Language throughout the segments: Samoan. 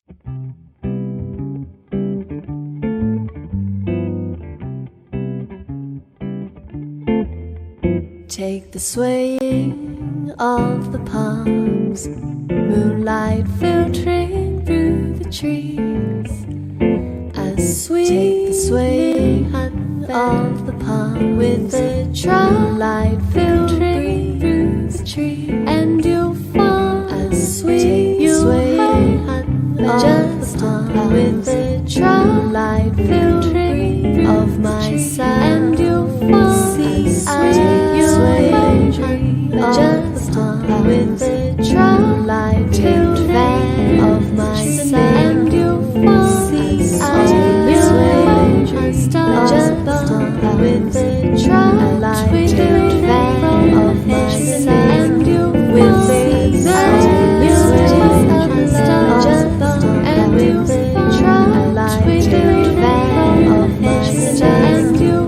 Take the swaying of the palms, moonlight filtering through the trees. A sweet take the swaying of the palms with the moonlight filtering through the trees, and you'll find a sweet swaying of the palms with the moonlight filtering of my sound, and you'll find a sweet swaying of the palms with the moonlight filtering of my sound, and you'll find a sweet swaying with the moonlight filtering of my sound, and you'll with the and you'll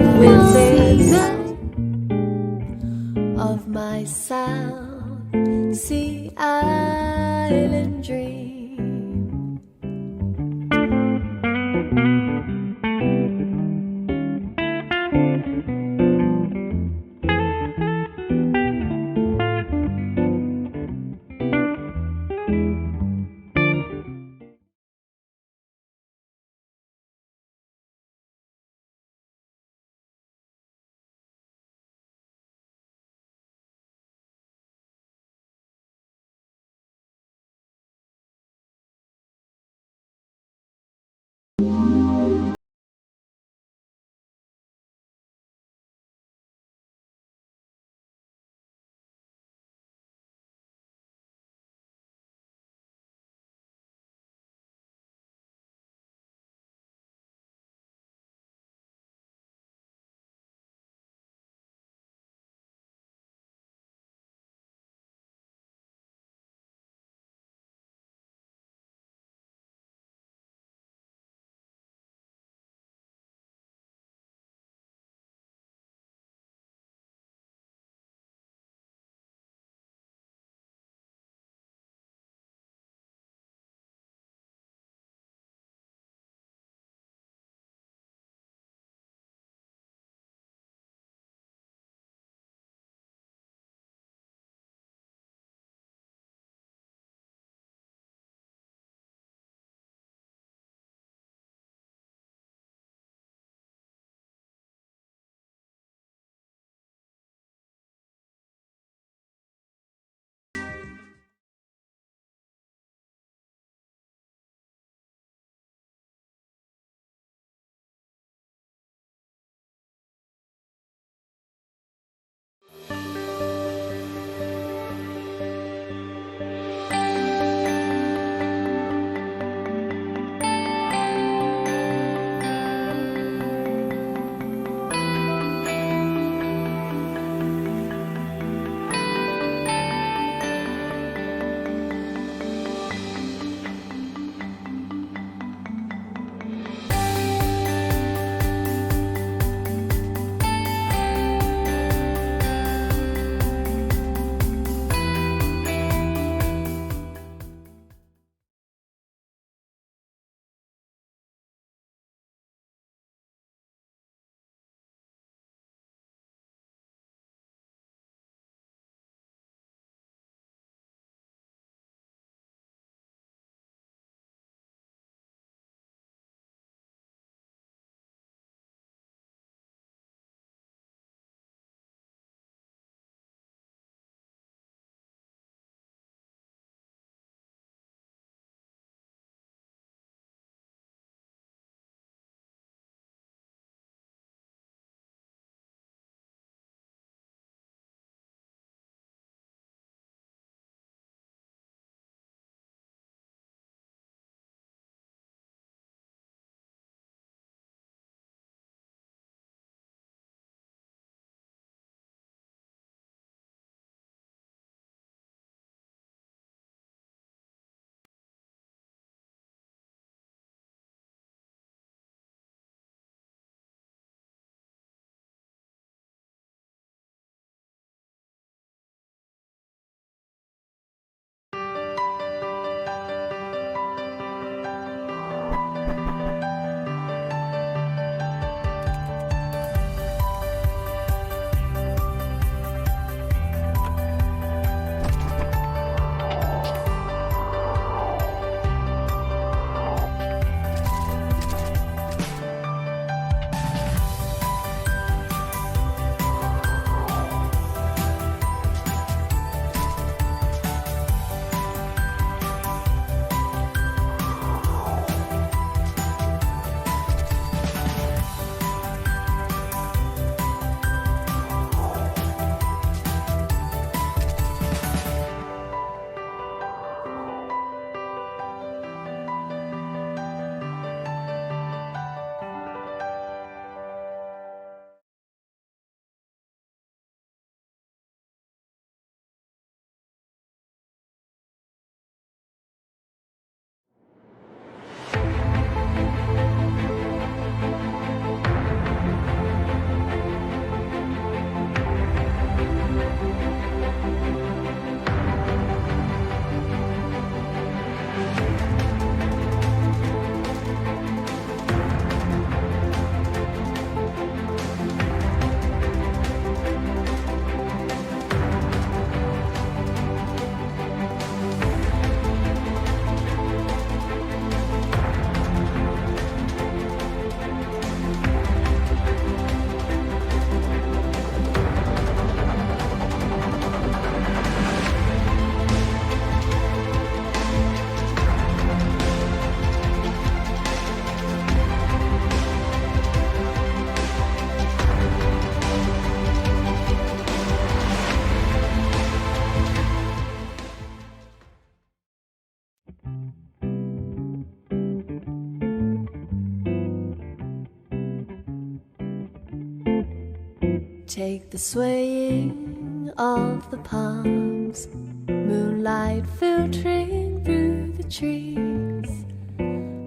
Take the swaying of the palms, moonlight filtering through the trees,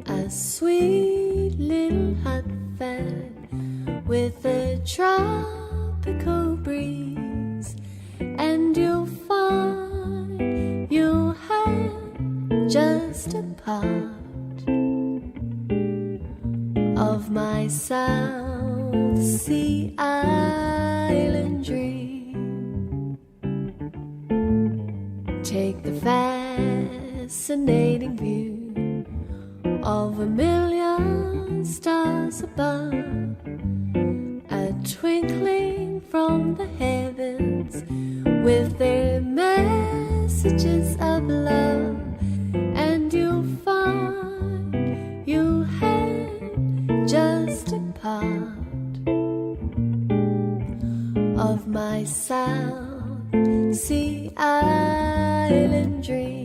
a sweet little hut fan with a tropical breeze, and you'll find you'll have just a part of my South Sea Island dream. Take the fascinating view of a million stars above, a twinkling from the heavens with their messages of love, and you'll find you have just a part of my South Sea Island dream.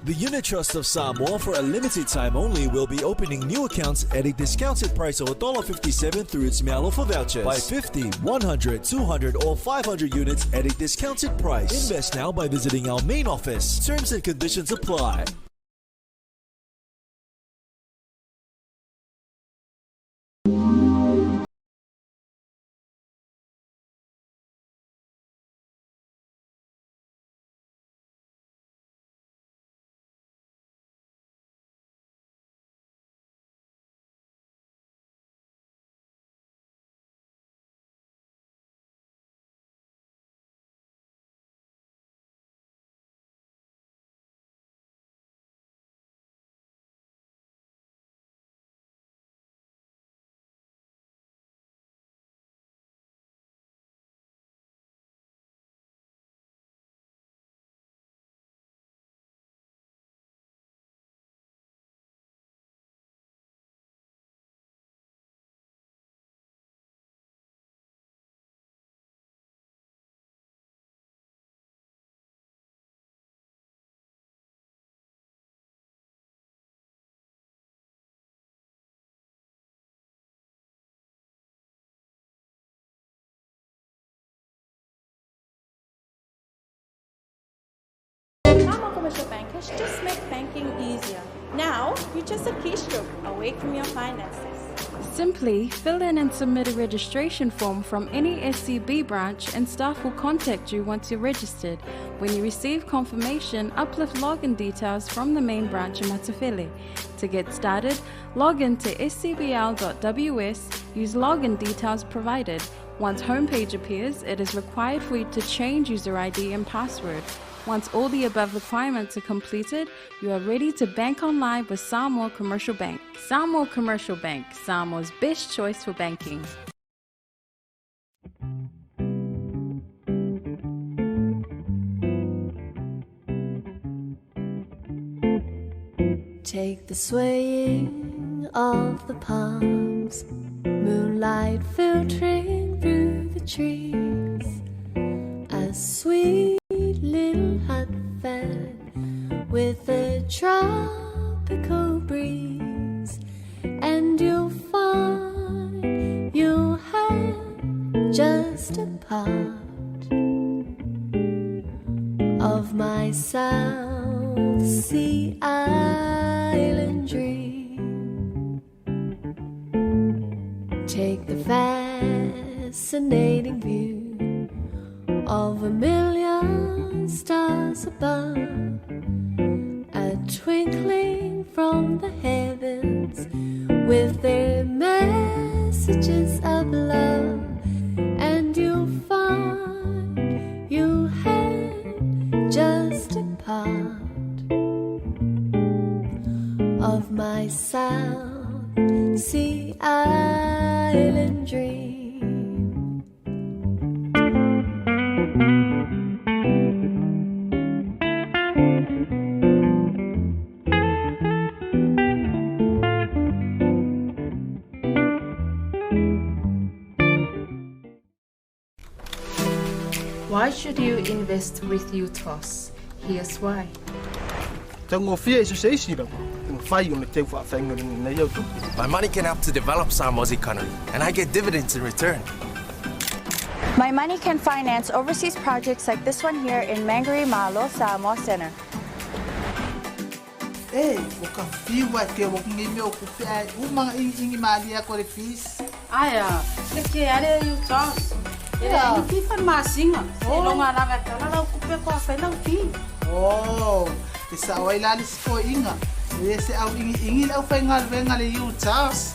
The Unit Trust of Samoa, for a limited time only, will be opening new accounts at a discounted price of $1.57 through its Mealofa vouchers. Buy 50, 100, 200, or 500 units at a discounted price. Invest now by visiting our main office. Terms and conditions apply. Samoa Commercial Bank has just made banking easier. Now, you're just a keystroke away from your finances. Simply fill in and submit a registration form from any SCB branch, and staff will contact you once you're registered. When you receive confirmation, uplift login details from the main branch in Matafele. To get started, log in to scbl.ws, use login details provided. Once homepage appears, it is required for you to change user ID and password. Once all the above requirements are completed, you are ready to bank online with Samoa Commercial Bank. Samoa Commercial Bank, Samoa's best choice for banking. Take the swaying of the palms, moonlight filtering through the trees. A sweet little hut fan with a tropical breeze, and you'll find you'll have just a part of my South Sea Island dream. Take the fascinating view of a million stars above, a twinkling from the heavens with their messages of love, and you'll find you have just a part of my South Sea Island dream. Why should you invest with UTOS? Here's why. Taugofie i so se isi lava, e mafai ona teu faafaigalugaina ai au tupe. My money can help to develop Samoa's economy, and I get dividends in return. My money can finance overseas projects like this one here in Mangere Malo, Samoa Center. E, o ka fiu ai ke o ngi me o ku fe ai uma ingi mali a kore fees. Aia, ke ke are UTOS. E le ni fi fan masinga. Se longa langa tala lau kupe ko fa lau fi. Oh, e sa oi la lis ko inga. E se au ingi ingi lau fa ngal venga le UTOS.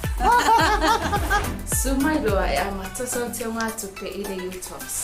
Sumailoa e amata sau te ngā tupe i le UTOS.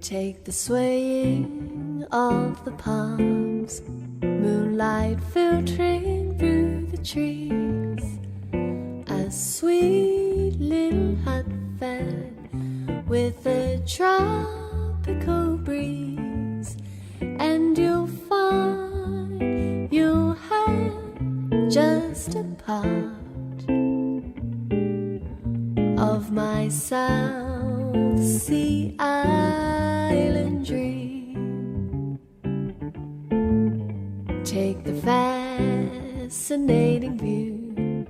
Take the swaying of the palms, moonlight filtering through the trees. A sweet little hut fan with a tropical breeze, and you'll find you'll have just a part of my South Sea Island dream. Take the fascinating view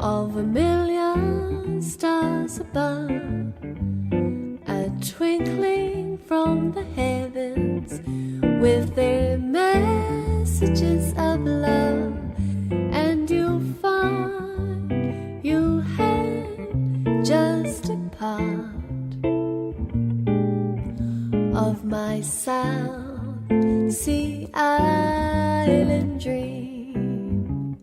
of a million stars above, a twinkling from the heavens with their messages of love, and you'll find you have just a part of my South Sea Island dream.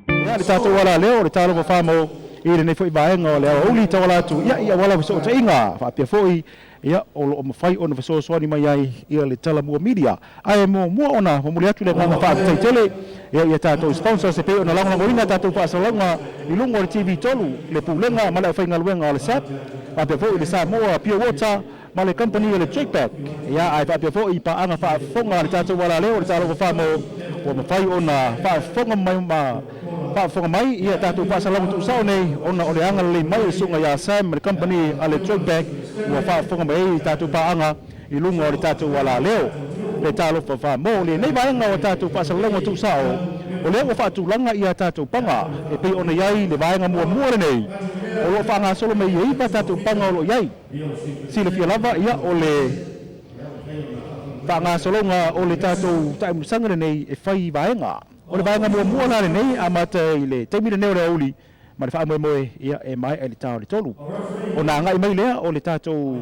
Ia, le tatou alaleo o le talofa whāmau i lenei foi vaega o le aoauli tauala atu ia i auala o fesootaiga faapea foi ia o lo o mafai ona fesoasoani mai ai ia le Talamua Media. Ae muamua ona momoli atu le agaga faafetai tele ia i a tatou sponsors e pei ona lagolagoina a tatou faasalalauga i luga o le TV 3, le Pulega ma le Aufaigaluega a le SAP, faapea foi le Samoa Pure Water ma le kamupani o le Tradeback. Ia, ae faapea foi i paaga faafofoga a le tatou alaleo o le Talofa Whāmau ua mafai ona faafofoga mai ma faafofoga mai ia tatou faasalalauga tuusao nei ona o le agalelei mai o le susuga ia Sam ma le kamupani a le Tradeback ua faafofoga mai ai i tatou paaga i luga o le tatou alaleo. Le Talofa Whāmau, lenei vaega o tatou faasalalauga tuusao, o lea ua faatulaga ia tatou paga e pei ona i ai le vaega muamua lenei o lo o faagasolo mai ai pa tatou paga o lo o i ai. Silafia lava, ia, o le faagasologa o le tatou taimilosaga lenei e fai i vaega. O le vaega muamua la lenei, amata i le taimi lenei o le aoauli ma le faamoemoe, ia, e maea i le ta o le 3. Ona agai mai lea o le tatou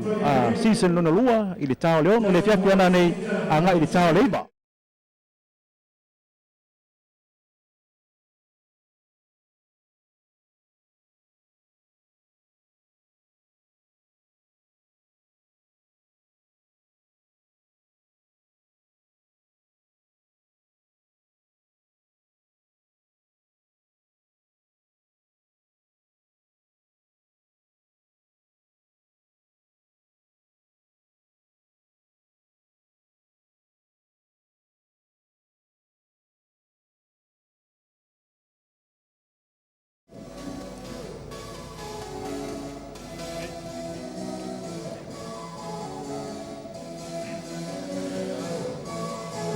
season lona lua i le ta o le 6 i le afiafi ana nei agai i le ta o le 9.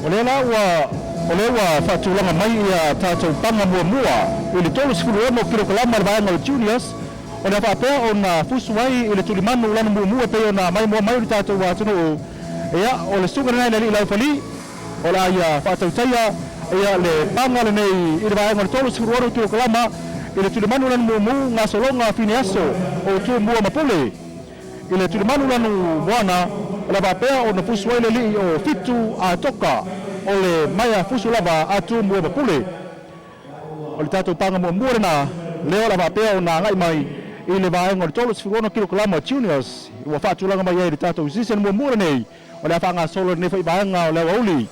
O lea la ua, o lea ua faatulaga mai ia tatou paga muamua i le 36 kilokalama le vaega o Juniors, o le a faapea ona fusu ai i le tulimanu lana muamua e pei ona maimoa mai o le tatou atunuu. Ia, o le susuga lena i le alii Laufali, o le a ia faatautaia ia le paga lenei i le vaega o le 36 kilokalama i le tulimanu lanu mumu gasologa fineaso o Tumua ma Pule. I le tulimanu lanu moana, o le a faapea ona fusu ai le alii o Fitu a Toka, o le maea fusu lava a Tumua ma Pule. O le tatou paga muamua lena, lea o le a faapea ona agai mai i le vaega o le 36 kilokalama Juniors ua faatulaga mai ai i le tatou season muamua lenei. O le a faagasolo lenei foi vaega o le aoauli.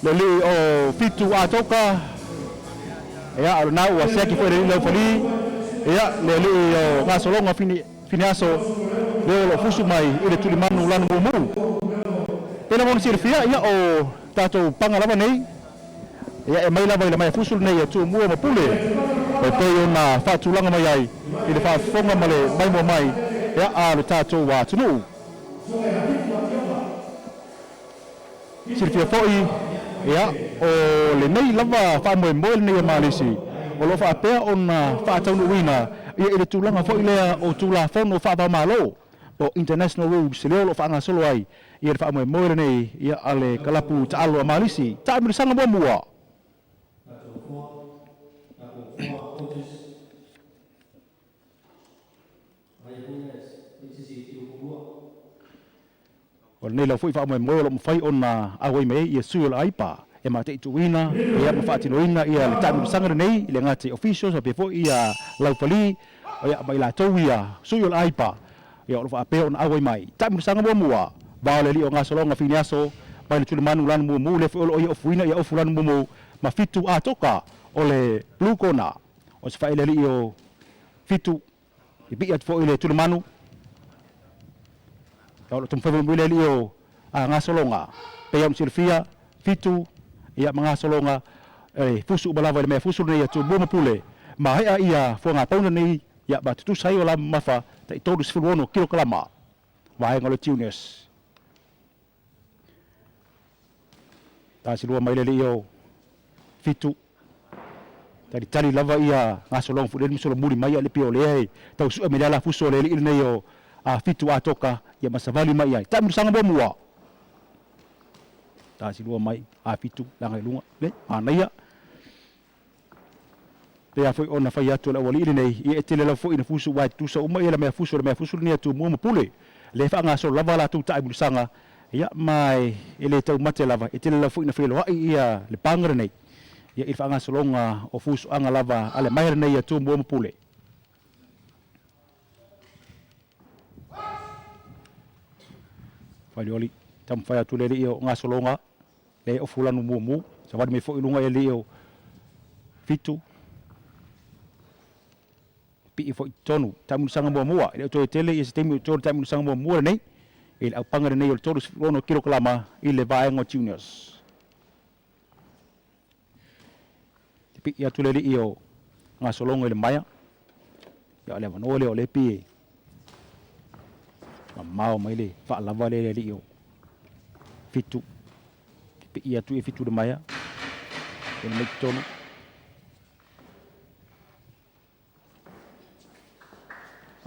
Le alii o Fitu a Toka, ia, o lena ua siaki foi le alii Laufali, ia, le alii o Gasologa Fineaso, lea o lo o fusu mai i le tulimanu lanu mumu. Pei lava ona silafia, ia, o tatou paga lava nei, ia, e mai lava i le maea fusu lenei e Tumua ma Pule, e pei ona faatulaga mai ai i le faafofoga ma le maimoa mai, ia, a le tatou atunuu. Silafia foi, ia, o lenei lava faamoemoe lenei a Malisi, o lo o faapea ona faataunuuina ia i le tulaga foi lea o Tulafono Faava-o-Malo po o International Rules lea o lo o faagasolo ai ia le faamoemoe lenei ia a le kalapu taalo a Malisi. Taamilosaga muamua. O lenei lava foi faamoemoe o lo o mafai ona auai mai ai ia sui o le AIPA e mataituina ia ma faatinoina ia le taamilosaga lenei i le gata i officials faapea foi ia laufali ia ma i latou ia sui o le AIPA ia o lo o faapea ona auai mai. Taamilosaga muamua, va o le alii o Gasologa Finiaso mai le Tulimanu Lanu Mumu lea foi o lo o ia ofuina ia ofu Lanu Mumu ma Fitu Atoka o le Blue Corner o se faile alii o Fitu pipii atu foi i le tulimanu. Ia o lo o taumafai mai le alii o Gasologa. Pei ona silafia, Fitu ia ma Gasologa e fusu uma lava i le mea fusu lenei a Tumua ma Pule. Maea ia fuagapauna nei ia ma tutusa ai o la mamafa tai 36 kilokalama vaega o le Juniors. Tasilua mai le alii o Fitu. Talitali lava ia gasologa foi lele ma solomuli mai a le pei o lea e tau sue mai le alafuso o le alii lenei o Fitu Atoka ia ma savali mai ai. Taamilosaga muamua. Tasilua mai a Fitu laga i luga le manaia. Pei foi ona fai atu e le aualii lenei, ia e tele lava foi ina fusu aua e tutusa uma ia le mea fusu o le mea fusu lenei a Tumua ma Pule. Lea e faagasolo lava a latou taamilosaga, ia ma e le taumate lava, e tele lava foi ina feiloai ia le paga lenei, ia i le faagasologa o fusuaga lava a le maea lenei a Tumua ma Pule. Falioli, taumafai atu le alii o Gasologa, le ofu lanu mumu, savali mai foi i luga i alii o Fitu, pii foi i totonu, taamilosaga muamua, e le o toe tele ia se taimi o totoe o le taamilosaga muamua lenei, i le aupaga lenei o le 36 kilokalama i le vaega o Juniors. Te pii atu le alii o Gasologa i le maea, ia o le avanoa lea o lea pei e mamao mai le faalava lea i le alii o Fitu. Te pii atu i Fitu i le maea, ona mai totonu.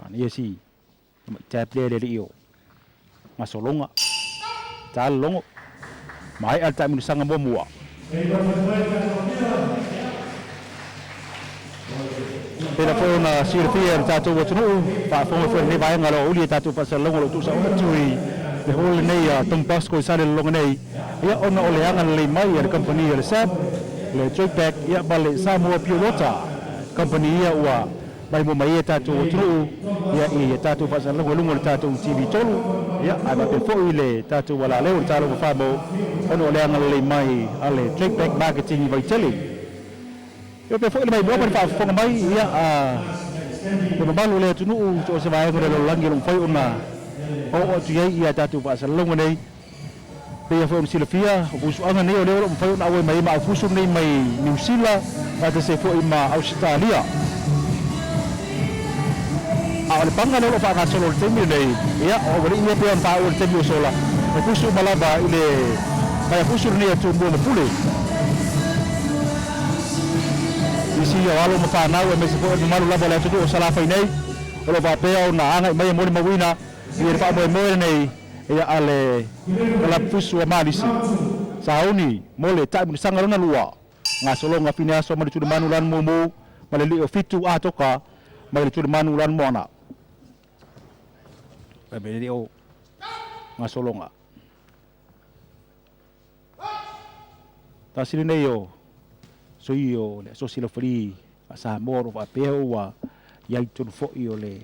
Manaia si tamaitai lea i le alii o Gasologa. Ta le logo. Maea le taamilosaga muamua. Pei foi ona silafia e le tatou atunuu, faafofoga foi i lenei vaega o lo o uli e tatou faasalalauga o lo o tuusao atu i le hall lenei a Don Bosco i Salelologa nei, ia ona o le agalelei mai a le kamupani a le SAB, le Joypack ia ma le Samoa Pure Water. Kamupani ia ua maimoa mai ai e tatou atunuu ia i a tatou faasalalauga i luga o le tatou TV 3, ia ae faapea foi le tatou alaleo i le Talofa Famo ona o le agalelei mai a le Tradeback Marketing i Vaitele. Ia faapea foi le maimoa ma le faafofoga mai ia a le mamalu o le atunuu so o se vaega o le lalolagi o lo o mafai ona oo atu i ai ia tatou faasalalauga nei. Pei foi ona silafia, o fusuaga nei o lea o lo o mafai ona auai mai ai ma aufusu nei mai Niu Sila, faatasi ai foi ma Ausetalia. A o le paga lea o lo o faagasolo i le taimi lenei, ia, o aualii ia pei ona taua i le taimi ua sola, e fusu uma lava i le vaiafusu lenei a Tumua ma Pule. Nisi ia o alo ma fanau aemaise foi o le mamalu lava o le atunuu o Salafai nei, o lo o faapea ona agai mai e molimauina i le faamoemoe lenei ia a le Kalapufusu a Malisi, sauni mo le taimilosaga lona lua, gasologa Fineaso ma le Tulimanu Lanu Mumu ma le Lio Fitu Atoka mai le Tulimanu Lanu Moana. Fai mai le Lio gasologa. Tasi lenei o sui o le Asosi Laufali a Samoa o lo o faapea ua i ai totonu foi o le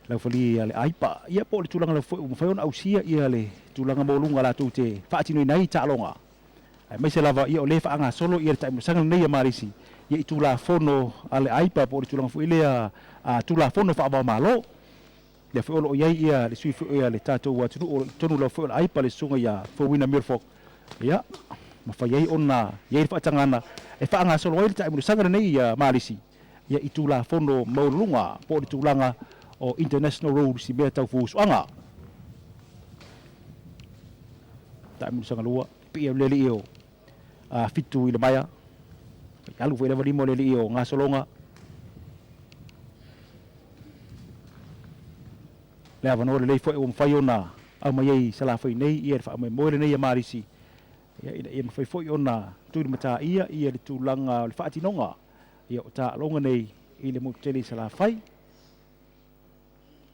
Laufali a le AIPA, ia po o le tulaga lava foi ua mafai ona ausia ia le tulaga maualuga latou te faatinoina ai taaloga, aemaise lava ia o lea e faagasolo ia le taimilosaga lenei a Malisi ia i Tulafono a le AIPA po o le tulaga foi lea a Tulafono faava-o-Malo. Lea foi o lo o i ai ia le sui foi a le tatou atunuu o lo o i totonu lava foi o le AIPA le susuga ia Fouina Milford, ia mafai ai ona i ai le faatagaga e faagasolo ai le taimilosaga lenei a Malisi ia i Tulafono maualuluga po o le tulaga o International Rules i mea tau fusuaga. Taamilosaga lua, pii au le alii o Fitu i le maea, alu foi lava lima o le alii o Gasologa. Le avanoa lelei foi ua mafai ona aumai ai i Salafai nei ia le faamoemoe lenei a Malisi, ia ina ia mafai foi ona tulimataia ia le tulaga o le faatinoga ia o taaloga nei i le motu tele i Salafai.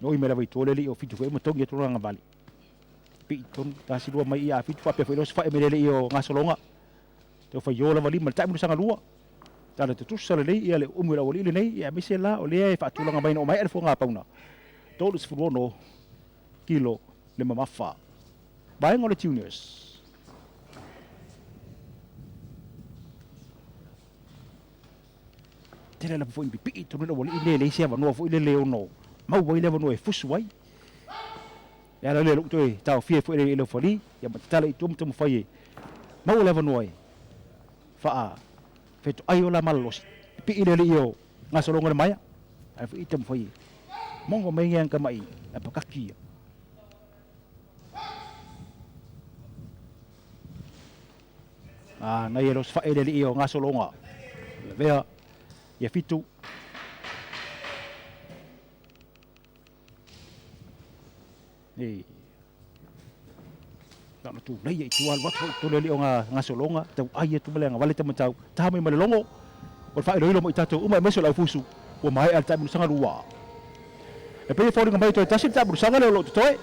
Noi mai lava i tua le alii o Fitu foi ma togi atu lona agavale. Pipii tonu tasi lua mai ia a Fitu faapea foi le osofai mai le alii o gasologa. Tau faio lava lima i le taimilosaga lua. Tala tutusa lelei ia le umi o le aualii lenei, ia aemaise la o lea e faatulaga mai ina ua maea le fuaga pauna 36 kilo le mamafa. Vaega o le Juniors. Tele lava foi ni pipii tonu le aualii nei e leai se avanoa foi lele e ono maua ai le avanoa e fusu ai. Le ala lea o lou toe taofia ai foi i le aufalī, ia ma tatala i tua ma taumafai e maua le avanoa e faa fetoai o la malolosi. Pipii le alii o gasologa le maea, ae foi i taumafai e mogo mai nge tamai apakaki ia. A nai e losofai le alii o gasologa. Lavea ia Fitu. E na ona tulai i tua alu atu foi tolu alii o gasologa tau ai atu ma le agavale tamatau taha mai ma le logo o le faailoilo mo i tatou uma aemaise o le aufusu ua maea le taimilosaga lua. E pei e foliga mai toe tasi le taimilosaga lea o lo o totoe.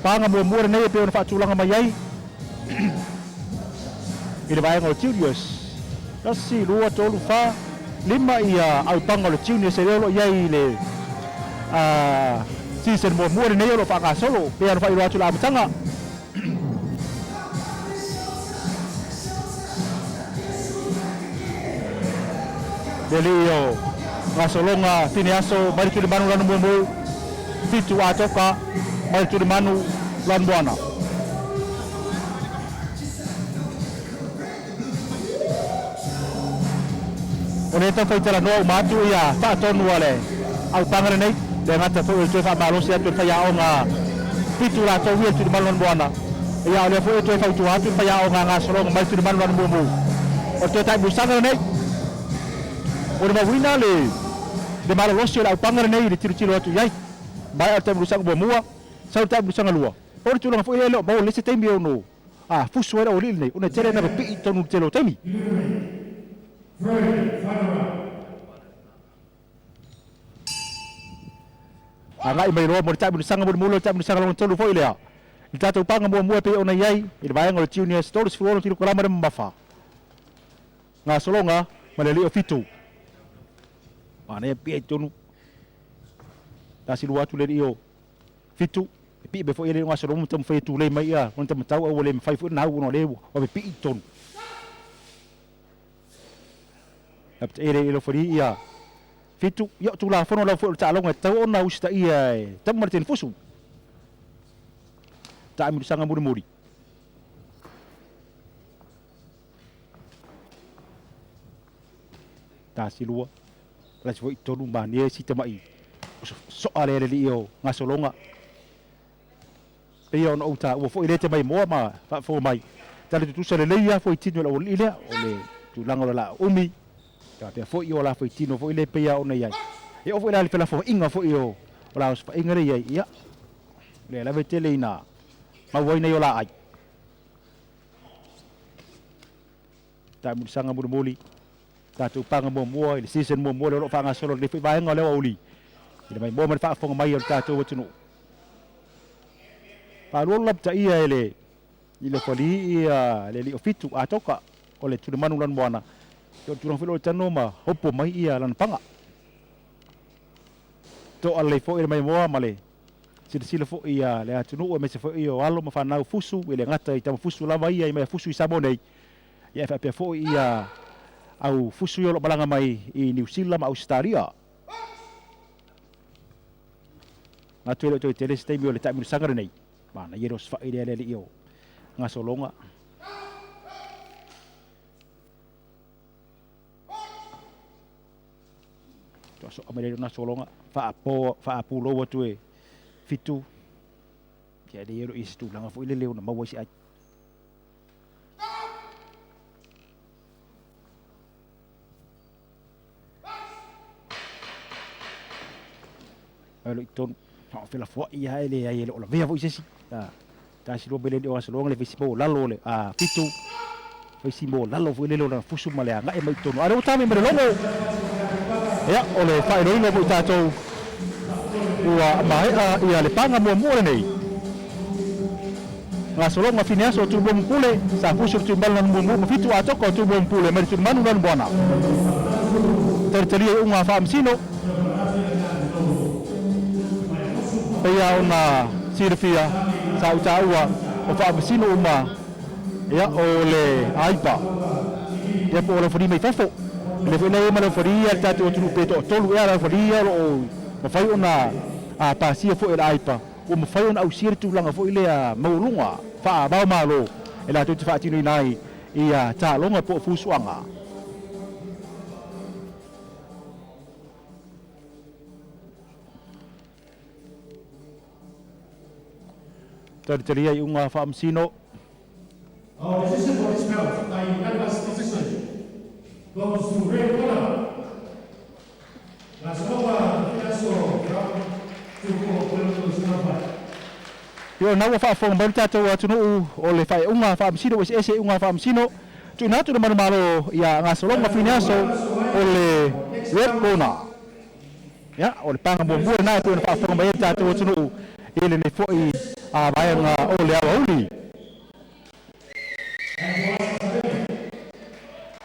Paga muamua lenei e pei ona faatulaga mai ai i le vaega o Juniors. 1, 2, 3, 4, 5 ia aupaga o le Juniors e lea o lo o i ai i le season muamua lenei o lo o faagasolo pei ona faailoa atu i le amataga. Le alii o gasologa Fineaso mai le Tulimanu lana muamu, Fitu Atoka mai le Tulimanu Lanumoana. O lea e taumafai talanoa uma atu ia faatonu a le aupaga lenei, le gata foi o le toe faamalosi atu e le faiaoga Fitu latou ia i le Tulimanu Lanumoana, ia o lea foi e toe fautua atu le faiaoga gasologa mai le Tulimanu Lanumomu. O le toe taimusaga lenei, ua le mauina le malolosi o le aupaga lenei i le tilotilo atu i ai. Maea le taimusaga muamua, sau le taimusaga lua. O le tulaga foi lea e le o maua le isi taimi e ono fusu ai le aualii lenei, ona e tele ina pipii i totonu i le tele o taimi. Agai mai loa mo le taimilosaga mulimuli o le taimilosaga lona tolu foi lea. I le tatou paga muamua e pei ona i ai i le vaega o le Juniors 36 kilokalama le mamafa. Gasologa ma le alii o Fitu. Manaia pia i totonu. Tasi lua atu le alii o Fitu. E pii mai foi e le o gasologa ma taumafai e tulei mai ia lona tamatau a ua le mafai foi ona au ona o lea ua pipii i totonu. Lapata le ilo ia Fitu, ia o tulafono lau foi o le taaloga e tatau ona usitaia e tama ma le tenefusu. Taamilosaga mulimuli. Tasi lua, lasi foi tolu manie si tamai soa le alii o gasologa. Pei ona ou taua foi lea te maimoa ma faafofoga mai, tala tutusa lelei lava foi tino i le aualii lea, o le tulaga o le laa umi, faapea foi o la foi tino foi lea e pei lava ona i ai. E oo foi la i le felafoaiga foi o la osofaiga lea i ai, ia, o lea lava e tele ina maua ai nai o laai. Taamilosaga mulimuli, tatou paga muamua i le season muamua lea o lo o faagasolo lenei foi vaega o le aoauli i le maimoa ma le faafofoga mai o le tatou atunuu. Faalualu lapataia e le i le falii ia le alii o Fitu Atoka o le Tulimanu Lanumoana o le tulaga foi lea o le tano ma hopo mai ia lana paga. To'a lelei foi le maimoa ma le silasila foi ia le atunuu aemaise foi o alo ma fanau fusu e le gata i tama fusu lava ia i mea fusu i Samoa nei ia e faapea foi ia au fusu ia o lo o malaga mai i Niu Sila ma Ausetalia. Manatu e le o toe tele se taimi o le taamilosaga lenei. Manaia le osofai lea le alii o gasologa. Toasoa mai le gasologa, faapo, faapulou atu e Fitu. Ia le i se tulaga foi lele ona maua ai se ai. Ai lo i tonu. O felafoai ia e leai e le o lavea foi se isi. Tasi lua mele o gasologa le faisi mo lalo le Fitu. Faisi mo lalo foi lele o lana fusu ma le agai mai i tonu. A lea ua tame ma le logo. Ia, o le faailoilo mo i tatou ua maea ia le paga muamua lenei. Gasologa Fineaso o Tumua ma Pule, sa fusu le tulimanu lana muamua ma fitu atoka o Tumua ma Pule mai le tulimanu lana moana. Talitalia iuga a Faamasino, pei ona silafia sa ou taua o Faamasino uma ia o le aipa ia po o le aufalii mai fafo. Le foi lea ma le aufalii ia le tatou atunuu pe toatolu ea le aufalii ia o lo o mafai ona pasia foi e le aipa ua mafai ona ausia le tulaga foi lea maualuga faavaomalo e latou te faatinoina ai ia taaloga po o fusuaga. Talitalia iuga faamasino. Our decision for this bout by unanimous decision goes to red corner. Gasologa Fiaso round 2 4 Ia na ua faafofoga mai le tatou atunuu o le faaiuga faamasino ua eseese iuga faamasino. Tuuina atu le manumalo ia Gasologa Fineaso o le red corner. Ia o le paga muamua lena e pei ona faafofoga mai ai le tatou atunuu i lenei foi vaega o le aoauli.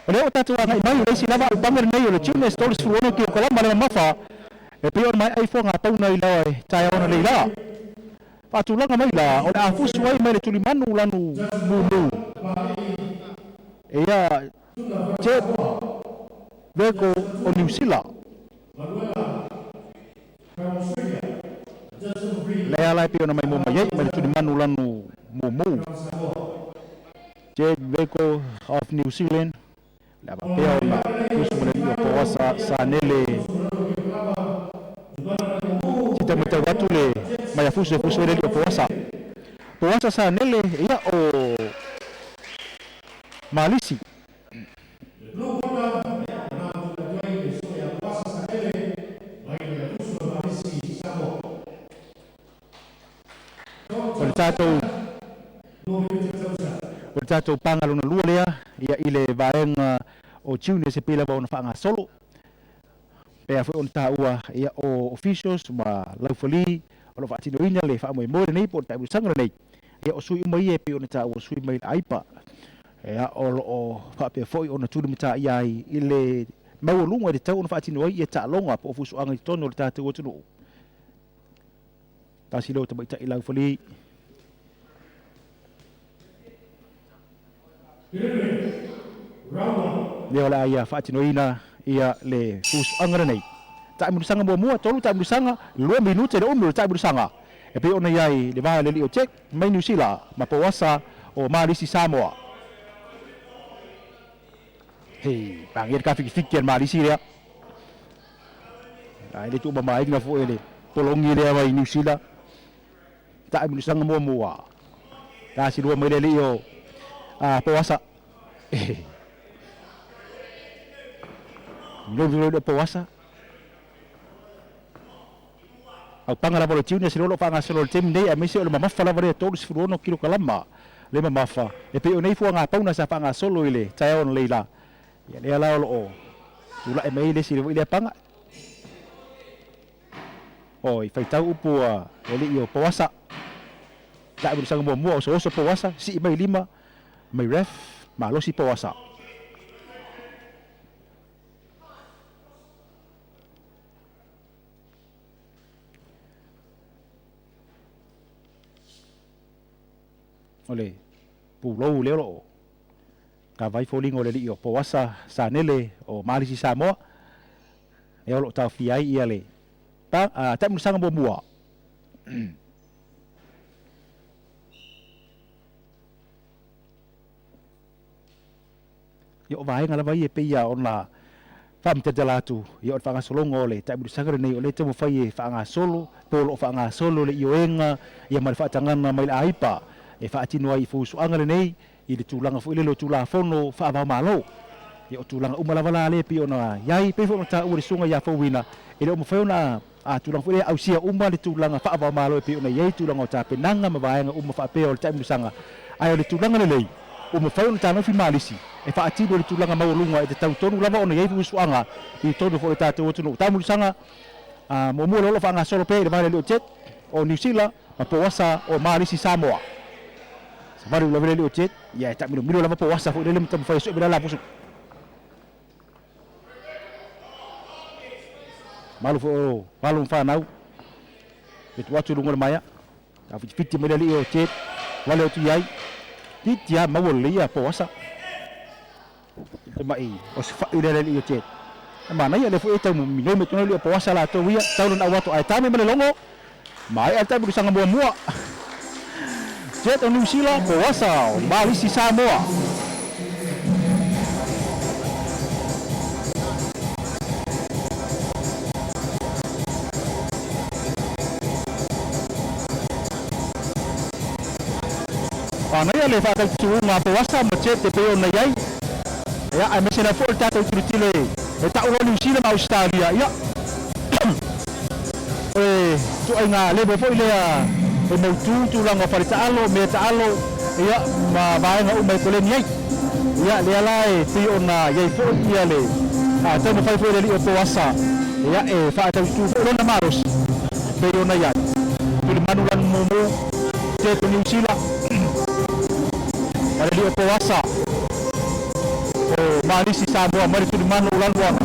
O lea ua tatou agai mai i le isi lava aupaga lenei o le Juniors 36 kilokalama le mamafa e pei ona maea ifo gapauna i le taeao ananei la. Faatulaga mai la o le a fusu ai mai le tulimanu lanu mumu. Ia Jet Veko o Niu Sila. Le ala e pei ona maimoa mai ai mai le tulimanu lanu mumu. Jet Veko of New Zealand. Le a faapea ona fusu ma le alii o Poasa Sanele. Sita matau atu le mai a fusu e fusu ai le alii o Poasa. Poasa Sanele ia o Malisi. O le tatou o le tatou paga lona lua lea ia i le vaega o juniors e pei lava ona faagasolo pei foi ona taua ia o officials ma laufali o lo o faatinoina le faamoemoe lenei po o le taimilosaga lenei ia o sui uma ia e pei ona taua sui mai le AIPA ia o lo o faapea foi ona tulimataia ai i le maualuga i le tau ona faatino ai ia taaloga po o fusuaga i totonu o le tatou atunuu. Tasi leo tamaitai laufali. Lea o le a ia faatinoina ia le fusuaga lenei. Taimilosaga muamua, tolu taimilosaga, 2 minute le umi o le taimilosaga. E pei ona i ai le va o le alii o Jack mai Niu Sila ma Poasa o Malisi Samoa. Hei, pagia le kafikifiki a le Malisi lea. Ai le tuumamaina foi le pologi lea mai Niu Sila. Taimilosaga muamua. Tasi lua mai le alii o Poasa. Lolu le Poasa. Aupaga lava o le Juniors lea o lo o faagasolo i le taimi nei aemaise o le mamafa lava lea 36 kilokalama le mamafa e pei o nei fuagapauna sa faagasolo i le taeao analeila. Ia lea la o lo o tulai mai ai le isi foi lea paga. Oi, faitau upu a le alii o Poasa. Taimilosaga muamua osooso Poasa, sii mai lima mai ref, malosi Poasa. O le pulou lea o lo o kava ai foliga o le alii o Poasa Sanele o Malisi Samoa. Lea o lo o taofia ai ia le taimilosaga muamua. Ia o vaega lava ia e pei lava ona faamatala atu ia o le faagasologa o le taimilosaga lenei o lea e taumafai e faagasolo po o lo o faagasolo le ioega ia ma le faatagaga mai le AIPA e faatino ai i fusuaga lenei i le tulaga foi lele o Tulafono faava-o-Malo. Ia o tulaga uma lava la lea e pei ona i ai, pei foi ona taua e le Susuga ia Fouina, e le o mafai ona a tulaga foi lea ausia uma le tulaga faava-o-Malo e pei ona i ai tulaga o tapenaga ma vaega uma faapea o le taimilosaga, ae o le tulaga lelei ua mafai ona tanofi malisi e faatino i le tulaga maualuga e tatau tonu lava ona i ai fuisuaga i totonu foi o le tatou atunuu. Taimilosaga muamua lea o lo o faagasolo pea i le va o le alii o Jet o Niu Sila ma Poasa o Malisi Samoa. Savali ula vele o Jet. Ia e taamilomilo lava Poasa foʻi lele ma taumafai e suʻe mea la pusu. Malu foʻi o alo ma fanau. E tuu atu i luga o le maea. Taufitifiti mai le alii o Jet. Vale atu i ai. Titi lava maua lelei ia Poasa. Te maʻi o se faʻi lea le alii o Jet. E manaia lea foi e tau minoi mai tonu alii o Poasa latou ia. Tau lona au ato ae tame ma le logo. Maea le taamilosaga muamua. Jet o Niu Sila, Poasa o Malisi Samoa. Manaia le faatautituuga a Poasa ma Jet e pei ona i ai. Ia, aemaise lava foi o le tatou tilotilo e tau loa Niu Sila ma Ausetalia. Ia, o le ituaiga level foi lea e mautu tulaga o faletaalo, mea taalo, ia, ma vaega uma e koleni ai. Ia, lea la e pei ona i ai foi ia le taumafai foi o le alii o Poasa, ia, e faataututu foi lona malosi e pei ona i ai. Tulimanu lanu mumu, Jet o Niu Sila, ma le alii o Poasa o Malisi Samoa mai le tulimanu o Lanuana.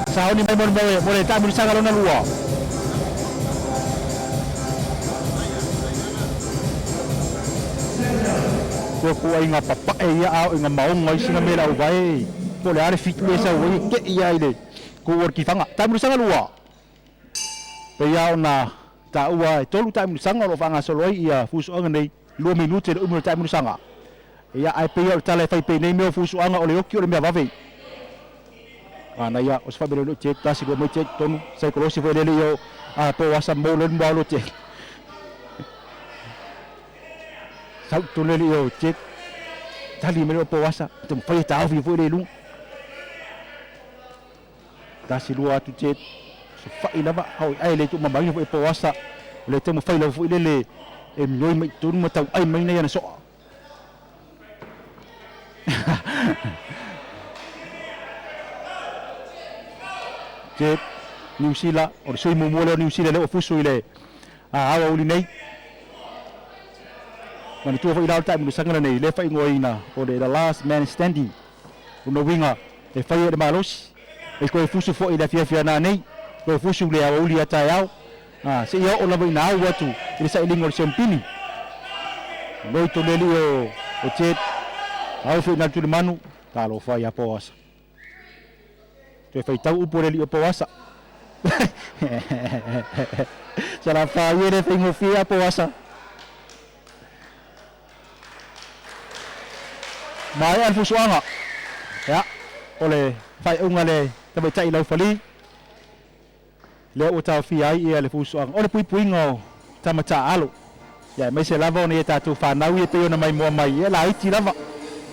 Sauni mai mo le taamilosaga lona lua. Kua kuaiga papaʻe ia a oo i ga maoga isi ga mea le auvae po o le a le fitu e sau ai e teʻi a i le ku o le kifaga. Taamilosaga lua. Pei lava ona taua e tolu taamilosaga o lo o faagasolo ai ia fusuaga nei, 2 minute le umi o le taamilosaga. Ia ae pei lava o le tala e fai pei nei mea o fusuaga o le oki o le mea vave. Manaia o se faamelelo i te tasi lua mai te tonu saikolosi foi lele ia o a po asa mo le mua lo te. Sau tonu le ia o te tali mai o po asa te mawhai e tāofi foi le luga. Tasi lua atu te so whai lava hoi ai le tu mamaina foi po asa le te mawhai lava foi lele e minoi mai tonu ma tau ai mai nei ana soa. Te Niu Sila, o le sui muamua lea o Niu Sila lea ua fusu i le aoauli nei. Manatua foi la o le taamilosaga lenei lea faaigoaina o le The Last Man Standing. O lona uiga e fai e le malosi, e toe fusu foi i le afiafi a nanei, toe fusu i le aoauli a taeao, seia oo lava ina au atu i le sailiga o le siamupini. Noi tonu alii o Ted, au foi i na tulimanu, talofa ia Poasa. Toe faitau upu o le alii o Poasa. Sala fā ia le faigofie a Poasa. Maea le fusuaga. Ia, o le faaiuga le tamaitai laufali. Lea ua taofia ai ia le fusuaga. O le puipuiga o tama taaalo. Ia, aemaise lava ona ia tatou fanau ia pei ona maimoa mai, ia laiti lava.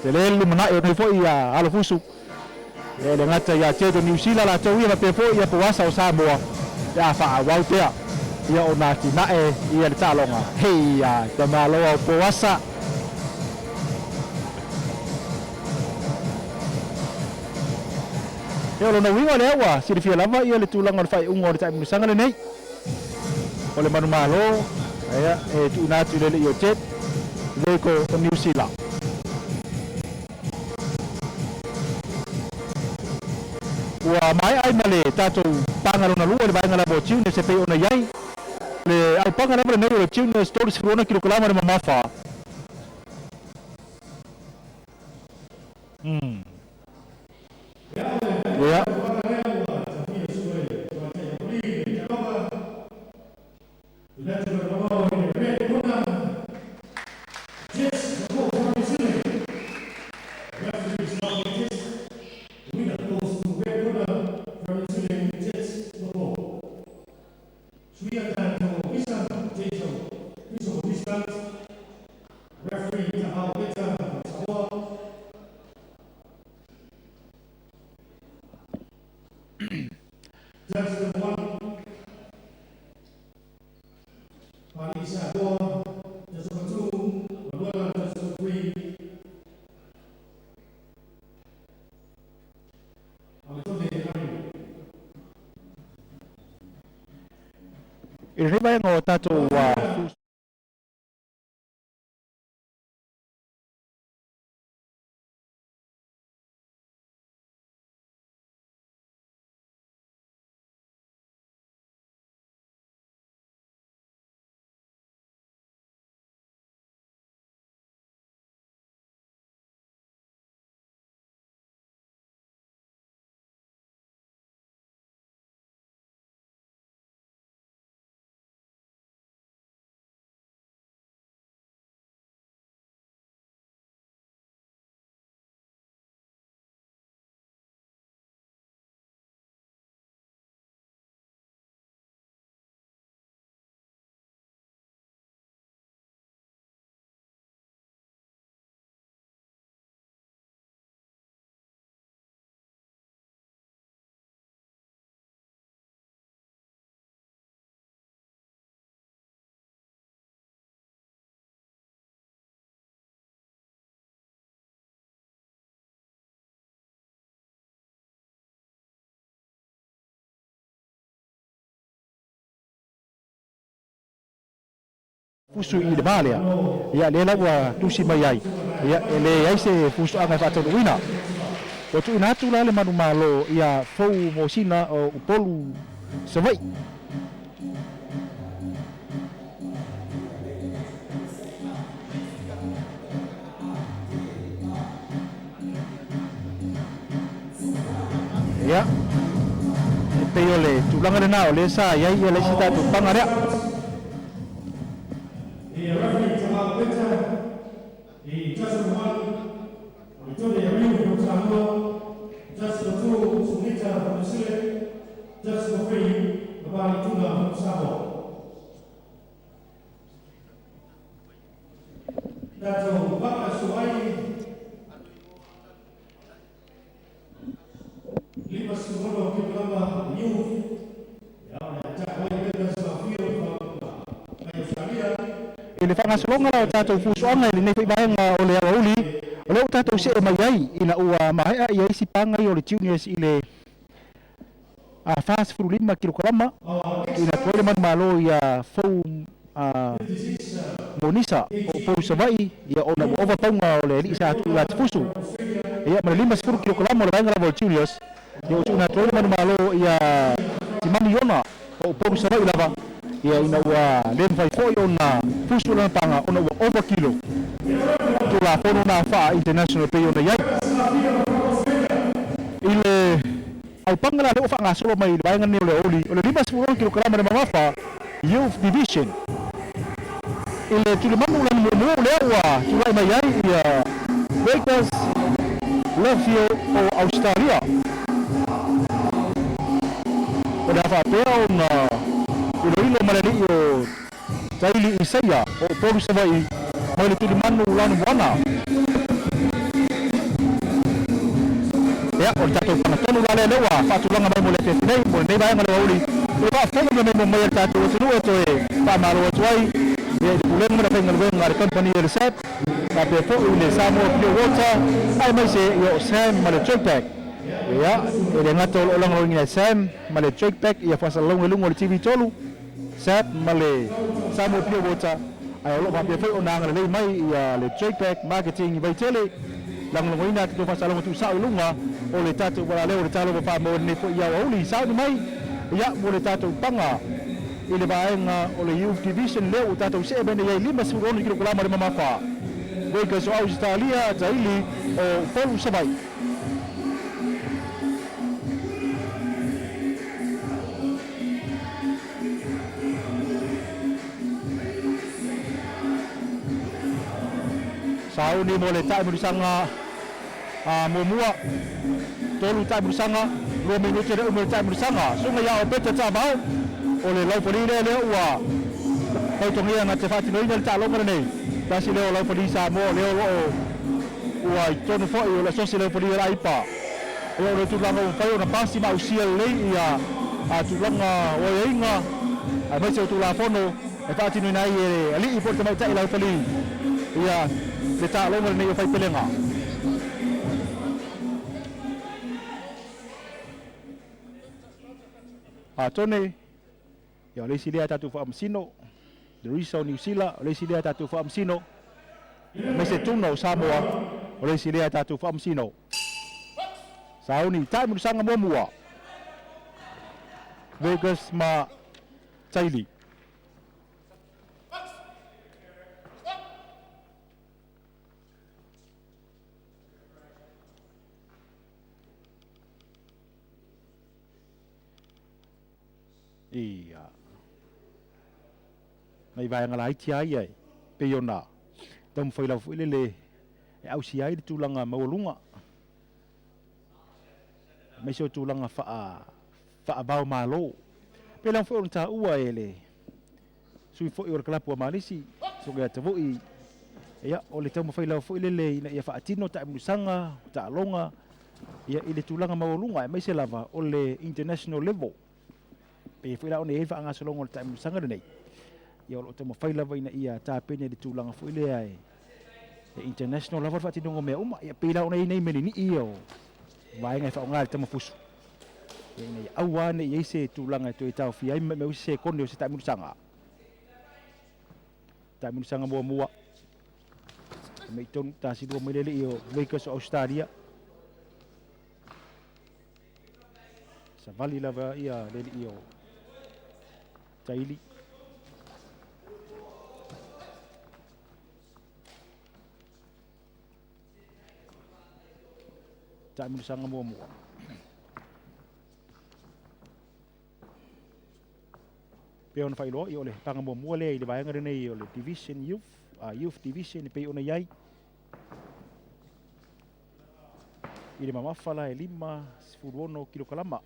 Tele le lumanai o nei foi ia alo fusu. Ia, e le gata ia Ted o Niu Sila latou ia faapea foi ia Poasa o Samoa pe a faaauau pea ia ona atinae ia le taaloga. Hei ia tamaloa o Poasa. Ia o lona uiga lea ua silafia lava ia le tulaga o le faaiuga o le taamilosaga lenei. O le manumalo ia e tuuina atu i le alii o Ted Leko o Niu Sila. Ua maea ai ma le tatou paga lona lua i le vaega lava o Juniors e pei ona i ai. Le aupaga lava lenei o le Juniors 36 kilokalama le mamafa. Ia. I lenei vaega o tatou fusu i le vā lea, ia lea la ua tusi mai ai, ia e leai se fusuaga e faataunuuina. Ua tuuina atu la le manumalo ia Fou Mosina o Upolu Savaii. Ia, e pei o le tulaga lena o lea sa i ai le isi tatou paga lea. The referee Tamara Winter, the judge number 1, Victoria Riu from Samoa, judge number 2, Sunita from New Zealand, judge number 3, Nabali Tuna from Samoa. Dato Baka Suai, lima sepuluh kilograma youth, ya, Jack White Safio from Australia. I le faagasologa la o tatou fusuaga i lenei foi vaega o le aoauli, o lea ua tatou see mai ai ina ua maea ia isi paga ia o le juniors i le 45 kilokalama ina atu ai le manumalo ia Fou Monisa o Upolu Savaii, ia ona ua ova pauga o le alii sa tuuina atu fusu. Ia ma le 50 kilokalama o le vaega lava o le juniors, ia ua tuuina atu ai le manumalo ia Timani Iona o Upolu Savaii lava, ia ina ua le mafai foi ona fusu lana paga ona ua ova kilo. Tulafono na faa international pei ona i ai. I le aupaga la lea ua faagasolo mai i le vaega lenei o le aoauli, o le 56 kilokalama le mamafa Youth Division. I le tulimanu lana muamua lea ua tulai mai ai ia Vegas Lefio o Australia. O le a faapea ona iloilo ma le alii o Taili Isaia o Upolu Savaii mai le tulimanu lana moana. Ia, o le tatou pagatonu la lea lea ua faatulaga mai mo le afiafi nei, mo lenei vaega o le aoauli. O le faafofoga mai mo mai a le tatou atunuu e toe faamalo atu ai ia i le pulega ma le faigaluega a le kamupani a le SAP, faapea foi le Samoa Pure Water, aemaise ia o Sam ma le Tradepack. Ia, e le gata o lo o lagolagoina e Sam ma le Tradepack ia faasalalauga i luga o le TV3, SAP ma le Samoa Pure Water, ae o lo o faapea foi ona agalelei mai ia le Tradepack Marketing i Vaitele, lagolagoina a tatou faasalalauga tuusao i luga o le tatou ualaleo o le talofa faamau lenei foi i aoauli. Sauni mai ia mo le tatou paga i le vaega o le Youth Division lea ua tatou see mai nei ai 56 kilokalama le mamafa. Vegas o Ausetalia, Taili o Upolu Savaii. Sauni mo le taimilusaga muamua, tolu taimilusaga, 2 minute le umi o le taimilusaga. Suga ia o Peta Tamao o le laupali lea lea ua tautogia na te faatinoina le taaloga lenei. Tasi lea o laupali Samoa lea o loo ua i totonu foi o le asosi laupali o le Aipa. Ia o le tulaga ua mafai ona pasi ma ausia lelei ia tulaga o aiaiga aemaise o Tulafono e faatinoina ai e le alii po o le tamaitai laupali ia le taaloga lenei o faipelega. Atone Ia o le isi lea a tatou faamasino, Larissa o Niu Sila, o le isi lea a tatou faamasino, aemaise Tuna o Samoa, o le isi lea a tatou faamasino. Sauni taimilosaga muamua. Vegas ma Taili. Ia. Nai vaega laiti lava ia e pei ona taumafai lava foi lele e ausia ai le tulaga maualuga, aemaise o tulaga faavao malo. E pei lava foi ona taua e le sui foi o le kalapu a Malisi, Soga ia Tavui, ia, o le taumafai lava foi lele ina ia faatino taamilosaga, taaloga, ia, i le tulaga maualuga, aemaise lava o le international level. Pei foi la ona i ai le faagasologa o le taamilosaga lenei, ia, o lo o taumafai lava ina ia tapena i le tulaga foi lea e international lava le faatinoga o mea uma. Ia, pei la ona i ai nei meleni'i ia o vaega e faaaoga e le tamafusu, ia, ina ia aua ne i i ai se tulaga e toe taofia ai ma maimau se sekone o se taamilosaga. Taamilosaga muamua, mei tonu tasilua mai le alii o Vegas o Australia. Savali lava ia le alii o Taili. Taamilosaga muamua. Pei ona faailoa, ia o le paga muamua lea i le vaega lenei o le Division Youth, Youth Division e pei ona i ai. I le mamafa la e 56 kilokalama.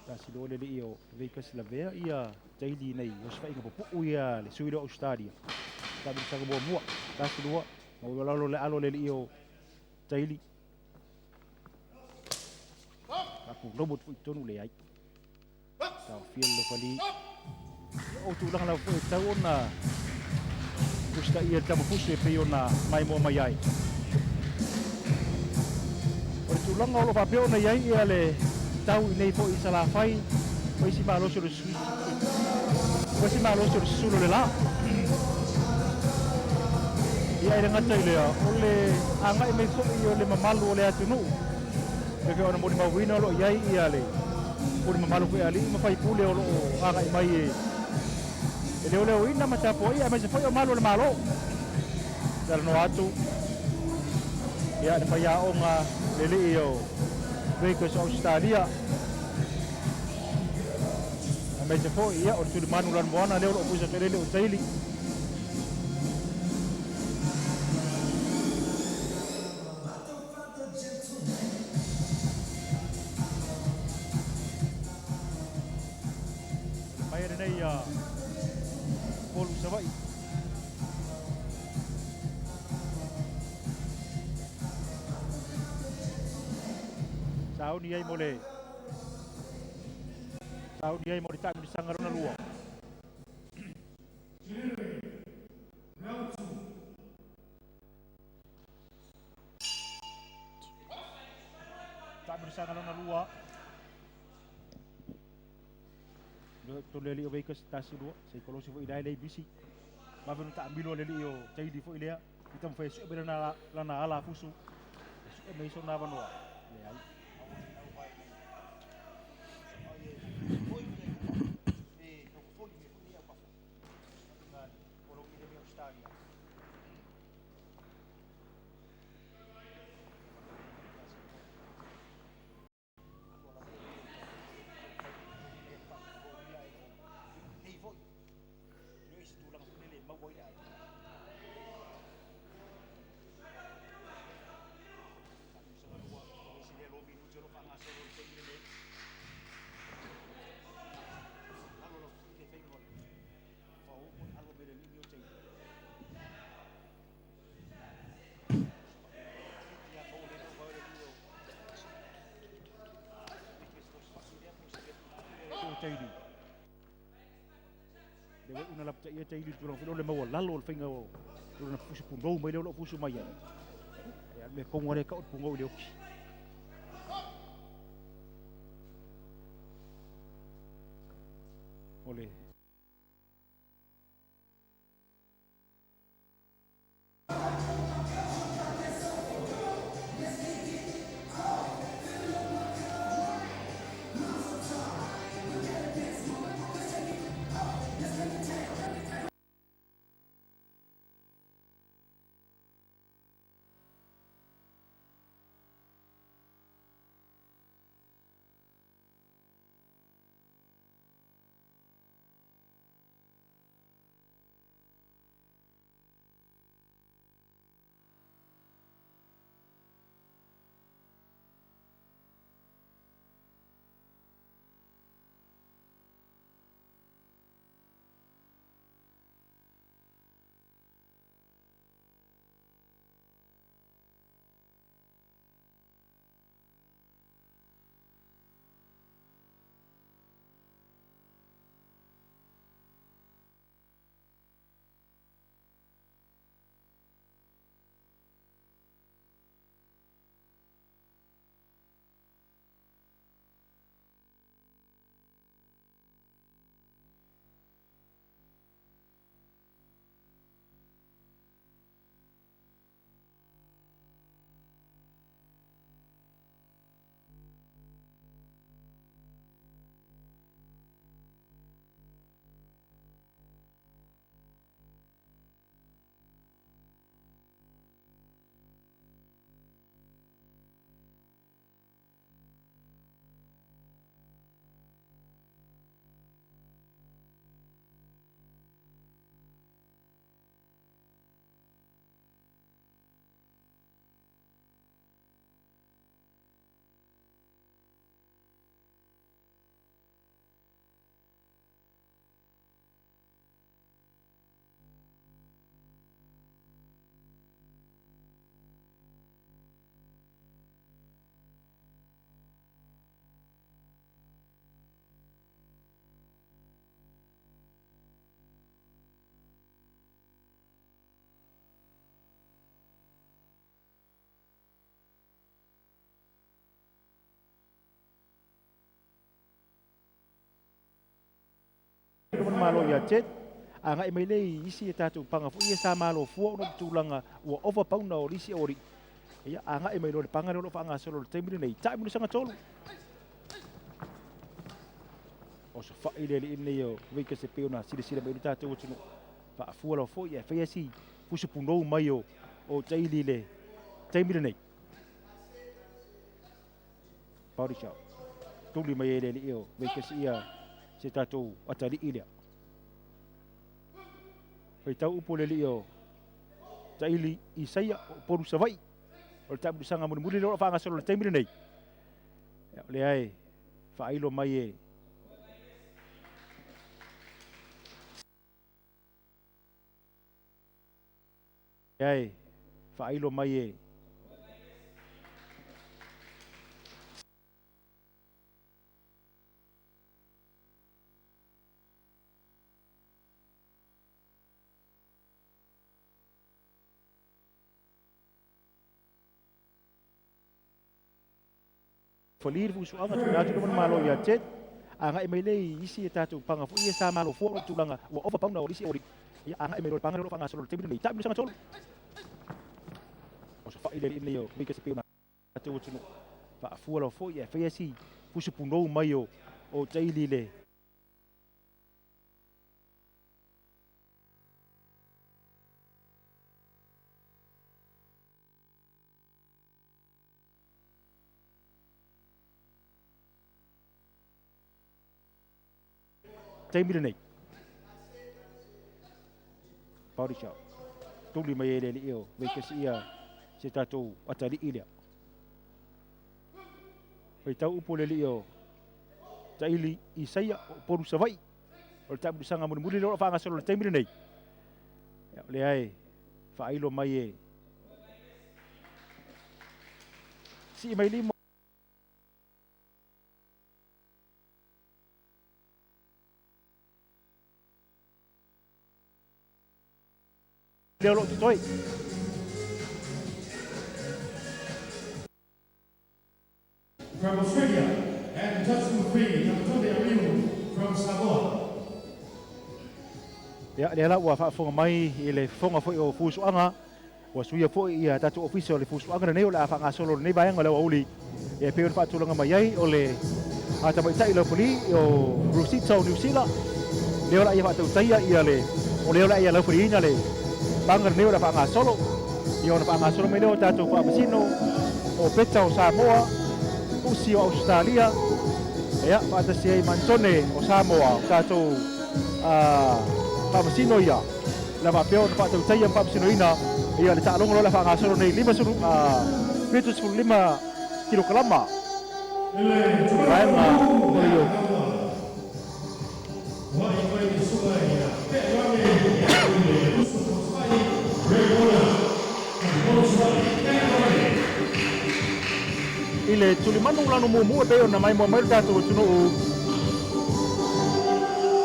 Tasi loa le alii o Vegas lavea ia Taili nei osofaiga pupuu ia le sui lea o Australia. Taamilosaga muamua, tasi lua, maua lalo le alo le alii o Taili. Faapulomo atu foi i totonu leai. Taofia le lofali. O tulaga lava foi e tatau ona usitaia le tamafusi e pei ona maimoa mai ai. O le tulaga o lo o faapea ona i ai ia le tau i nei foi i Salafai, o isi malosi o le o isi malosi o le susulu o le la. Ia e le gata i lea, o le agai mai foi o le mamalu o le atunuu. E pei ona molimauina o lo o i ai ia le pule mamalu foi a alii ma faipule o lo o agai mai e leoleoina ma tapuaia aemaise foi o malu o le Malo. Talanoa atu ia le faiaoga le alii o Vegas o Ausetalia aemaise foi ia o le tulimanu lanumoana lea o lo o pusa atu ai le alii o Taili. Mai lenei ia Upolu Savaii. Sauni ai mo le sauni ai mo le taamilosaga lona lua. Round 2. Taamilosaga lona lua. Tolu le alii o Vegas, tasi lua, se i kolosi foi i le bisi. Vave ona taamilo le alii o Taili foi lea. I taumafai e sue mai lana ala fusu. E sue mai sona avanoa. Leai. Taili. Le wai una lapta ia Taili tulaga foi lea o le maualalo o le faiga o lona fusu pugou mai lea o lo o fusu mai ai. Ia, le mea kogo lea e tau o le pugou i le oki. O le malo ia te agai mai le isi e tatou panga foi e sa malo fua ona tulaga ua ova pauna o lisi ori. Ia agai mai lo le panga lo fagasolo le taimi lenei taimilosaga tolu. O se fa'i le ali'i lenei o Veikase pei ona silasila mai le tatou atunuu faafua lava foi ae faia si pusa punou mai o taili le taimi lenei. Body shot. Tuli mai e le ali'i o Veikase ia se tatou atali'i lea. Faitau upu le ali'i o Taili Isaia o Upolu Sava'i o le taamilosaga mulimuli lea o lo o faagasolo i le taimi lenei. Ia o lea e faailo mai e lea e faailo mai e Fali le fusuaga tuuina atu le malo ia te agai mai le isi e tatou panga foi e sa malo fua o tulaga ua ova pauna o lisi ori. Ia agai mai lo le panga lo faagasolo le taimi lenei taamilosaga tolu. O se fa'i le ali'i lenei o Veikase pei ona tatou atunuu faafua lava foi ae faia si pusa punou mai o taili le taimi lenei. Body shot. Tuli mai e le ali'i o Veikase ia se tatou atali'i lea. Faitau upu le ali'i o Taili Isaia o Upolu Sava'i o le taamilosaga mulimuli lea o lo o faagasolo i le taimi lenei. Ia o lea e faailo mai e sii mai lima lea o lo o totoe. From Australia and judge number 3, number 20, Ariu from Samoa. Ia, lea la ua faafofoga mai i le fofoga foi o fusuaga, ua suia foi ia tatou ofisa o le fusuaga lenei o le a faagasolo lenei vaega o le aoauli. Ia e pei ona faatulaga mai ai o le tamaitai laufali o Rosita o Niu Sila, lea o le a ia faatautaia ia le o lea o le a ia laufaliina le paga lenei o le a faagasolo. Ia ona faagasolo mai lea o tatou faamasino o Peta o Samoa, Usi o Ausetalia, ia faatasi ai ma Anitone o Samoa, o tatou faamasino ia la faapea ona faatautaia ma faamasinoina ia le taaloga loa le faagasolo nei 50 75 kilokalama vaega o le Youth. I le tulimanu lanu mumu e pei ona maimoa mai lo tatou atunuu,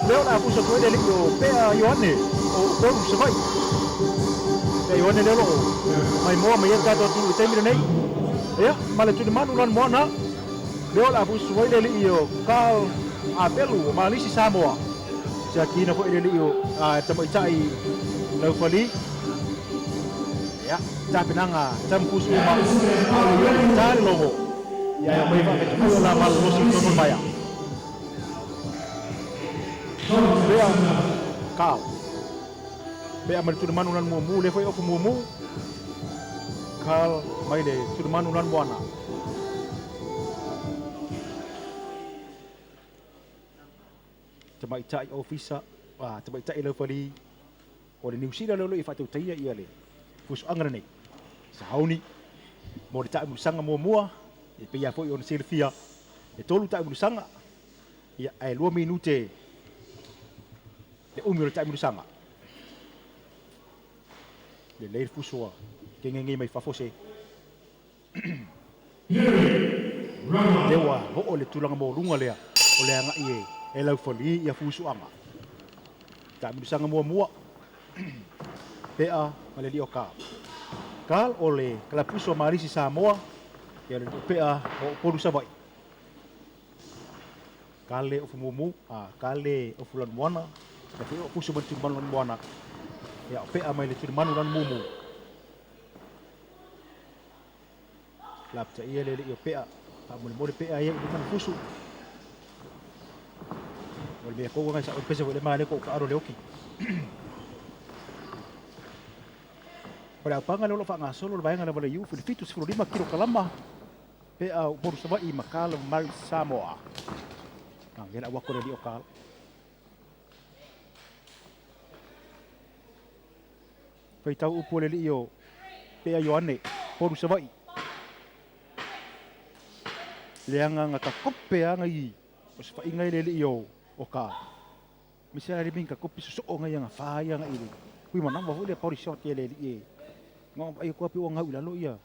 lea o le a fusa atu ai le alii o Pea Ioane o Upolu Savaii. Pea Ioane lea o loo maimoa mai ai lo tatou atunuu i le taimi lenei. Ia, ma le tulimanu lanu moana, lea o le a fusu ai le alii o Carl Apelu o Malisi Samoa. Siakiina foi le alii o tamaitai Laufali. Ia, tapenaga tamufusu uma, a o le ioe ta le logo. Ia, e aumai faafetufu o la malolosi i totonu o le maea. Pea, Carl. Pea mai le tulimanu lanu mumu, lea foi ofu mumu. Carl mai le tulimanu lanu moana. Tamaitai ofisa, tamaitai laufali o le Niu Sila lea o lo o faatautaia ia le fusuaga lenei. Sauni mo le taamilosaga muamua, e pei lava foi ona silafia, e 3 taamilosaga, ia, ae 2 minute le umi o le taamilosaga. Lelei le fusu a kegege mai fafo se. Lea ua oo le tulaga maualuga lea o le agai e laufali ia fusuaga. Taamilosaga muamua, Pea ma le alii o Carl. Carl o le kalapuso o Malisi Samoa, ia le alii o Pea o Upolu Savaii. Carl le ofu mumu, Carl le ofu lanumoana, ia foi o fusu mai le tulimanu lanumoana, ia o Pea mai le tulimanu lanumu. Lapataia le alii o Pea, faamolemole Pea ia i luma na fusu. O le mea kou ngai sa o pese foi le male ko ka aro le oki. O le aupaga lea o lo o faagasolo le vaega lava le Youth i le 75 kilokalama Pea o Upolu Savaii ma Carl Murray Samoa. Ngia le auako le alii o Carl. Faitau upu o le alii o Pea Ioane, Upolu Savaii. Le agaga ka kope aga i o se faiga i le alii o Carl. Mese la le minga kopi sosoo ngai anga fa ia ngai le. Kui manawa foi le body shot ia le alii e. Ngā ai ko api o ngau i lalo ia.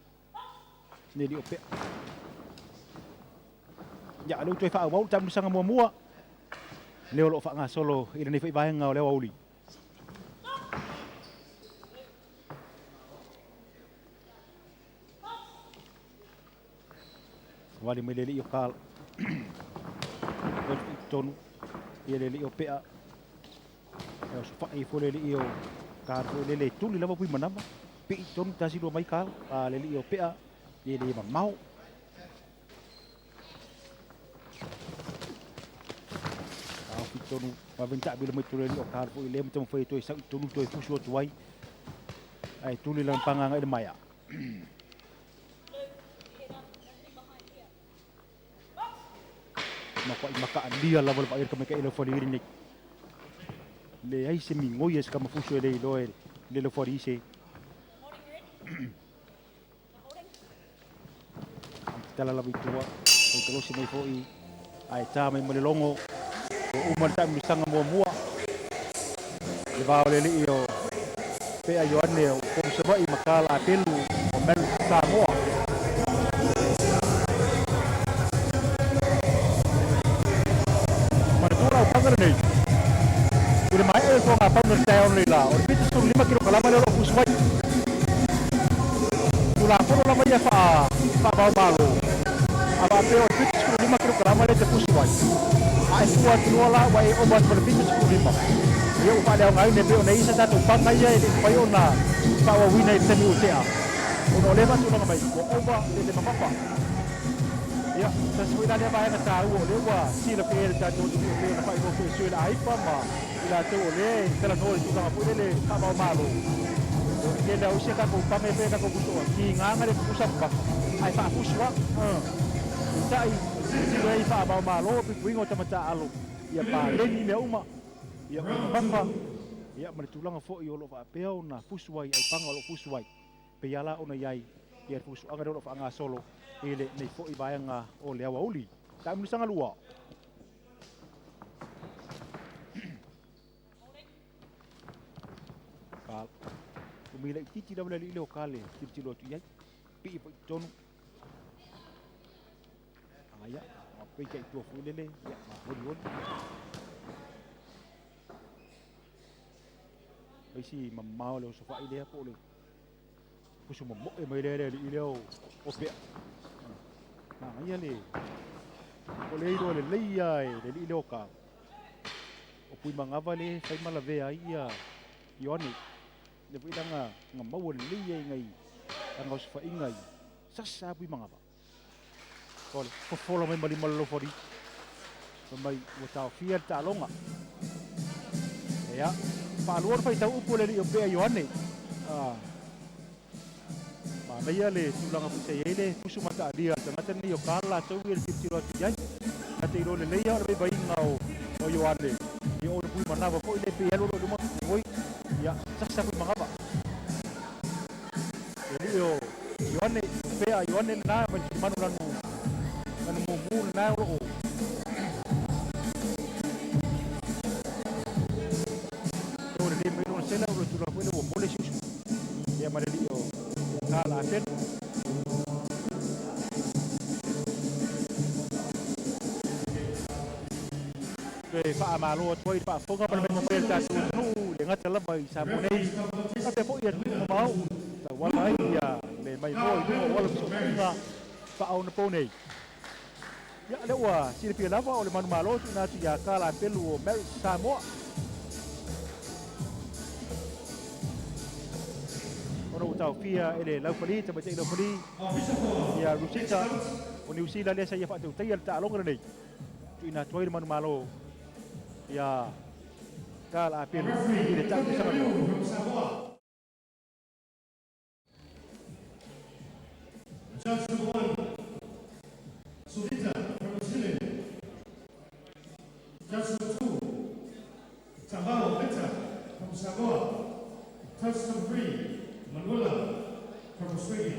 Le alii o Pea. Ia, le utu e whaawau, taamilosaga muamua. Lea o lo o faagasolo i lenei foi vaega o le aoauli. Savali mai le alii o Carl. Oi tonu ia le alii o Pea. Ia o sofai foi le alii o Carl foi lele tuli lava pui manava. Pii tonu tasi lua mai Carl. Le alii o Pea le le mamao. Taofi tonu vave taamilo mai tolu le alii o Carl foi le taumafai e toe sau i tonu toe fusu atu ai. Ae tuli lana pagaga i le maea. Makuai makaalia lava le vaai o le tamaitai e laufali ai lenei. Leai se migoi e se kamafusu e le iloa e le laufali se. Tala lava i tua, o talosi mai foi, ae tā mai ma le logo. Ua uma le taamilosaga muamua. Le va o le alii o Pea Ioane o Upolu Savaii ma Carl Apelu o Mary Samoa. Manatua la aupaga lenei. I le maea o le toga pauna le taeao nei la, o le 75 kilokalama lea o lo o fusu ai. Tulafono lava ia faavaomalo. A faapea o le 75 kilokalama lea e te fusu ai. A e fua atu loa la ua e ova atu ma le 75. Ia ua faaleaogaina e pei ona i ai se tatou paga ia e le i mafai ona faaauauina i le taimi ua tea ona o lea faatulaga mai ua ova le le mamafa. Ia, tasi foi la lea vaega taua o lea ua silafia e le tatou atunuu e pei ona faailoa foi e Sui Aipa ma i latou o lea e talanoa i le tulaga foi lele faavaomalo. O le tele lava o isi a tatou paga e fai a tatou fusoa, tigaga le tutusa mamafa ae faafusu lava. Peitai, o le tilotilo ai faavaomalo puipuiga o tama taaalo ia paleni mea uma. Ia, o le mamafa, ia, ma le tulaga foi o lo o faapea ona fusu ai aupaga o lo o fusu ai, pei lava la ona i ai ia le fusuaga lea o lo o faagasolo i lenei foi vaega o le aoauli. Taamilosaga 2. Umi laitiiti lava le alii lea o Kale tilotilo atu i ai, pii foi i totonu. Aia, peitai i tua foi lele, ia, ma holi holi. Isi mamao le osofai lea po o le pusu momoe mai lea le alii lea o Pea. Manaia le o le iloa lelei ia e le alii lea o Ka. O Puimagava le fai ma lavea ai ia Ioane. Le foi langa nga maua lelei ai ngai langa osofaiga i sasa Puimagava. O le fofola mai ma lima le lofali. Fai mai ua taofia le taaloga. Ia, faalua ona faitau upu le alii o Pea Ioane. Ah. Manaia le tulaga foi sa i ai le fusu mataalia a le tagata lenei o Karl latou ia le tilotilo atu i ai. Na te iloa lelei lava o le vaivaiga o Ioane. Ia o le pui manava foi le pei alu i luma oi. Ia, sasa pui manava. Le alii o Ioane, o Pea Ioane lena mai le tulimanu lanu lanu mumu lena o loo o le mai lona sela o le tulaga foi lea ua mole si uso. Ia ma le alii o Karl Apelu. Toe faamalo atu ai le faafofoga ma le maimoa mai a le tatou atunuu le gata lava i Samoa nei, faapea foi atunuu mamao tauala ai ia le maimoa i luga o ala o fesootaiga faaonapo nei. Ia, lea ua silafia lava o le manumalo tuuina atu ia Karl Apelu o Marriage Samoa. Ona ua taofia e le laufali, tamaitai laufali, ia Rusita o Niu Sila lea sa ia faatautaia le taaloga lenei. Tuuina atu ai le manumalo ia Karl Apelu i le taamilosaga lua. Judge number 1, Sulita from New Zealand. Judge number 2, Tamao Victor from Samoa. Judge number 3, Manuela from Australia.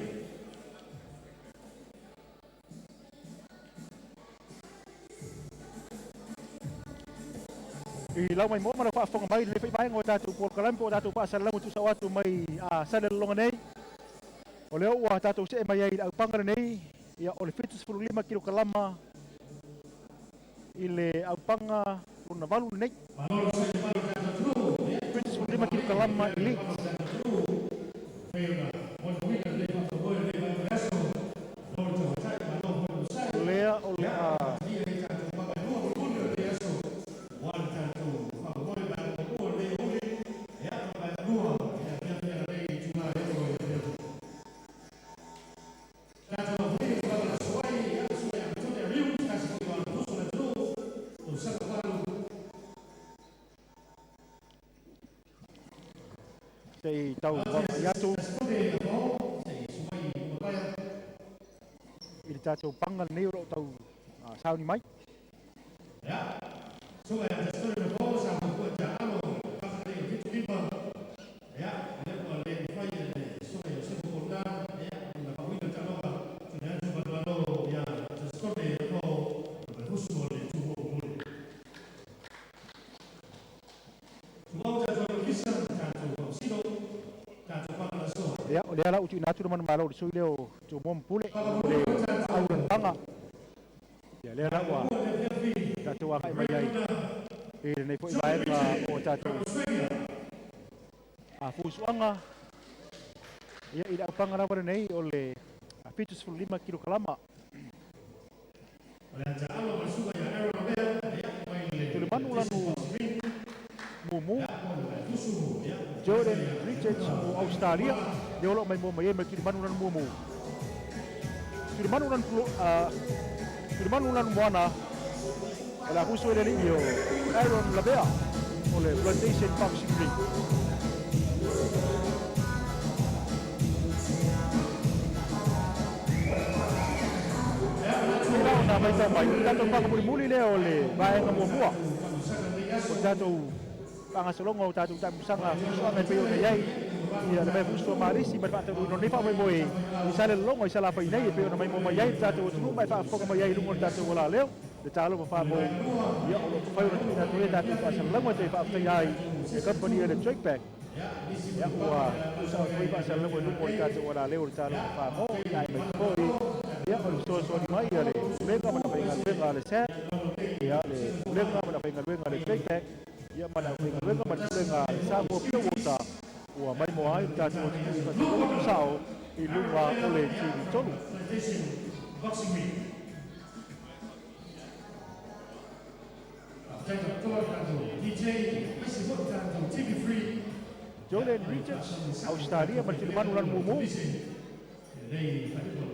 I lau mai mo ma lau faafofoga mai le fai vaega o tatou polokalame po o tatou faasalalaga tusao atu mai a Salelologa nei. O lea ua tatou see mai ai i le aupaga lenei, ia o le 75 kilokalama i le aupaga lona valu lenei. 75 kilokalama elite. O lea o le a se i tau vaavaai atu i le tatou paga lenei o loo tau sauni mai. Ia, o lea la ua tuuina atu le manumalo i le sui lea o Tumua ma Pule, o le au lanapaga. Ia, lea la ua tatou agai mai ai i lenei foi vaega o tatou fusuaga. Ia, i le aupaga lava lenei o le 75 kilokalama. Tulimanu lanu mumu. Jordan Richards o Australia, lea o lo o maimoa mai ai ma le tulimanu lana muamua. Tulimanu lana tulimanu lana moana o le a fusu ai le alii o Aaron Lavea o le Plantation Boxing Ring. Pei la ona matau mai, o le tatou paga mulimuli lea o le vaega muamua o le tatou faagasologa o tatou taamilosaga fusuaga e pei ona i ai ia le mea fusu a Malisi ma le faataunuuina o lenei faamoemoe i Salelologa i Salafai nei e pei ona maimoa mai ai le tatou atunuu ma e faafofoga mai ai i luga o le tatou alaleo le talofa faamou ia o lo o mafai ona tuuina atu ai a tatou faasalalauga e toe faafetaia ai e kamupani a le Drake Bag ia ua tuusao atu ai faasalalauga i luga o le tatou alaleo le talofa faamou ia ae mai foi ia o le fesoasoani mai a le Pulega ma le aufaigaluega a le SAT ia le Pulega ma le aufaigaluega a le Drake Bag ia ma le aufaigaluega ma le Pulega a le Samoa Pure Water ua maimoa ai le tatou atunuu i faatinoga tuusao i luga o le TV3. Jolene Richards, Ausetalia ma le Tulimanu lana mumu.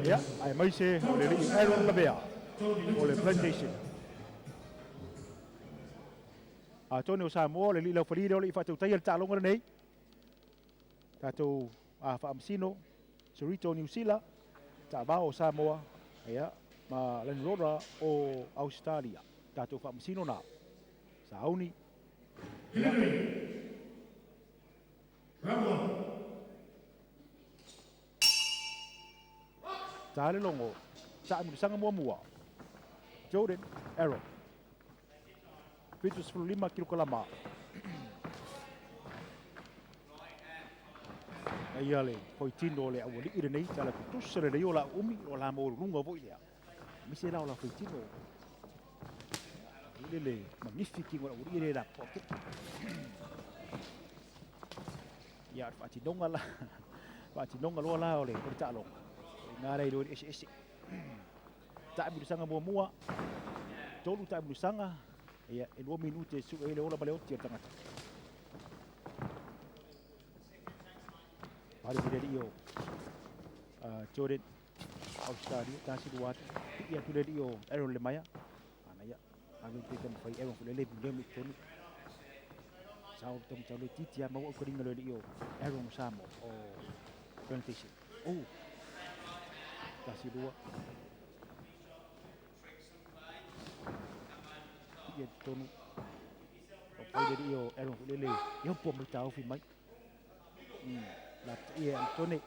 Ia, aemaise o le alii Aaron Lavea o le Plantation. Atonu o Samoa o le alii laufali lea o le i faatautaia le taaloga lenei. Tatou faamasino, Cerrito Niu Sila, taavao o Samoa, ia, ma Lenrora o Ausetalia. Tatou faamasino na. Sauni. Ia. Ta le logo, taamilosaga muamua. Jordan Aaron. 75 kilokalama. Ia le foitino o le aualii lenei, tala tutusa lelei o la umi, o la maualuluga foi lea. Aemaise la o la foitino. Ia le magnifique o le aualii le la poke. Ia o le faatinoga la, faatinoga loa la o le taaloga. O i ina lea i le eseese. Taamilosaga muamua, 3 taamilosaga, ia e 2 minute e sue ai le ola ma le oti o le tagata. Pale mai le alii o Jordan Australia, tasi lua atu, pii atu le alii o Aaron Lemaia. Ana ia, ave pe taumafai Aaron foi lele lea mai totonu. Sao tau le titi a maua au kaliga le alii o Aaron o Samoa o Plantation. Oh, tasi lua. Pii atu totonu. Taumafai le alii o Aaron foi lele ia upu mai taofi mai. La ia Antone.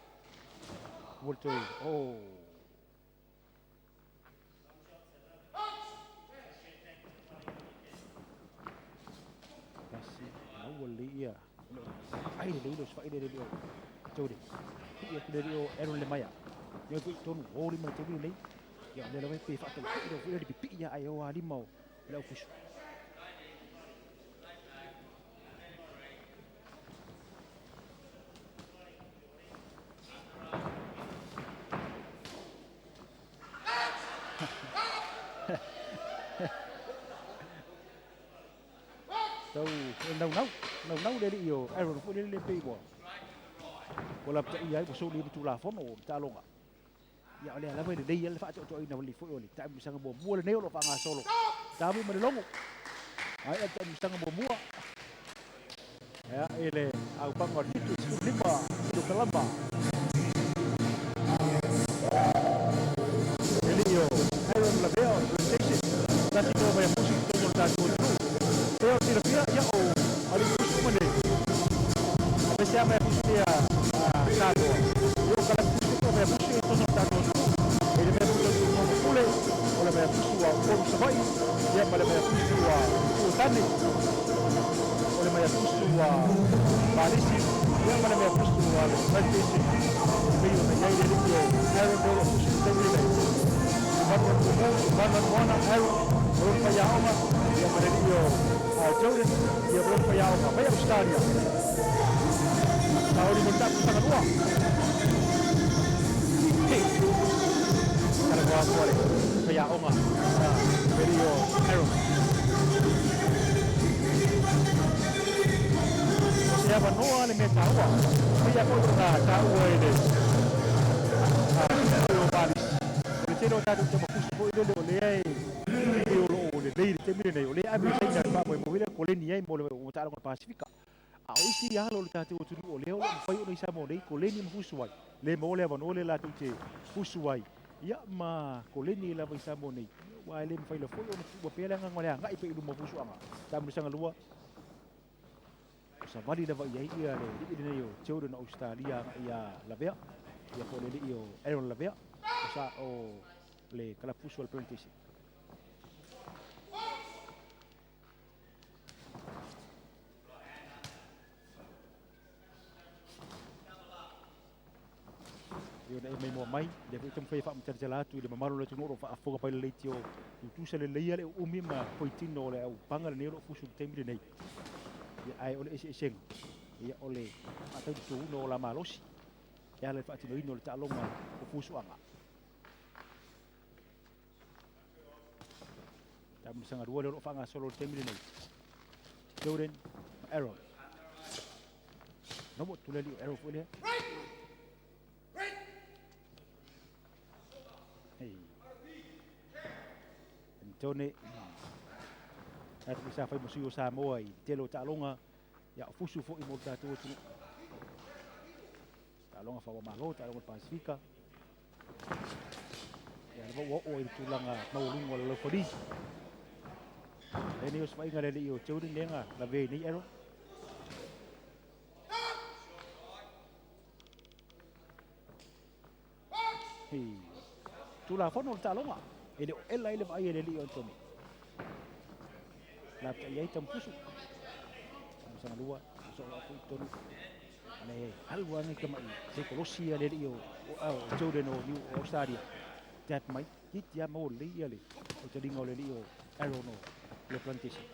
Ua le toe. Oh. Tasi, maua lelei ia. Ai lelei lo sfai lelei o Jode. Pii atu lelei o Aaron Lemaia. Ia foi tonu o lima le taimi lelei. Ia o lea lava e pe faatau foi le foi le pipii ia ai o a lima o le au fusu. Tau e naunau, naunau le alii o Aaron foi lele pei ua ua lapataia ai ua solia ma Tulafono o le taaloga. Ia o lea lava e lelei ai le faatoatoaina o le foi o le taamilosaga muamua lenei o lo o faagasolo. Tamu ma le logo. Ai le taamilosaga muamua. Ia i le aupaga o le 75 kilokalama. Le alii o Aaron Lavea o le Plantation. Tasi loa mai a fusi i totonu o le tatou atunuu. Pei o silafia, ia o alii fusi uma nei. Aemaise lava mai a fusi ia Samoa. Ia o kalaki fusi o mai a fusi i totonu o le tatou atunuu. E le mea foi tau tuumaga pule, o le mea fusi ua Upolu Savaii, ia ma le mea fusi ua Tuatane. O le mea fusi ua Malisi, ia ma le mea fusi ua le Plantation. Pei ona i ai le alii o Aaron lea o lo o fusi i le taimi lenei. Manu Atu Manu Atu Aaron, o lona faiaoga, ia ma le alii o Jordan, ia ma lona faiaoga mai Australia. Saoli mo le taamilosaga lua. Hey! Talanoa atu a le faiaoga le alii o Aaron. O se le avanoa le mea taua. Pei foi ona taua e le o Malisi. O le tele o tatou tamafusi foi lele o lea e pei o loo lelei le taimi lenei, o lea e ave i Saina i faamoemoe le koleni ai mo le taaloga o le Pasifika. A o isi alo o le tatou atunuu o lea o lo o mafai ona i Samoa nei koleni ma fusu ai, le maua le avanoa lea latou te fusu ai, ia ma koleni lava i Samoa nei, aua e le mafai lava foi ona tuua pea le agaga o le agai pea i luma o fusuaga. Taamilosaga lua, o savali lava i ai ia le alii lenei o Jordan o Ausetalia agai ia Lavea, ia po o le alii o Aaron Lavea, o sa o le kalapu fusu a le Plantation. E ona e maimoa mai, lea foi e taumafai e faamatala atu i le mamalu o le atunuu o lo o faafofoga mai le leitio tutusa lelei le uumi ma foitino o le aupaga lenei o lo o fusu i le taimi lenei. Ia, ae o le eseesega, ia, o le faataututuina o la malosi e ala i le faatinoina o le taaloga o fusuaga. Taamilosaga lua lea o lo o faagasolo i le taimi lenei. Jordan ma Aaron. Na ua tule li o Aaron foi lea. Hey. Antone. Tatou sa fai mo sui o Samoa i tele o taaloga. Ia, o fusu foi mo le tatou atunuu. Taaloga faava-o-Malo, taaloga o le Pasifika. Ia, lava ua oo i le tulaga maualuga o le laufali. Le nei o se faiga le alii o Jordan lea na lavea ai nei Aaron. Hei. Tulafono o le taaloga. E le o ela ai le vaai a le alii o Antone. Lapataia ai Tamufusu. Tamusaga lua, so o foi tonu. Le alu ane ka mai se kolosi a le alii o Jordan o New Australia. Tap mai, titi a mo le ia le o te linga o le alii o Aaron o le Plantation.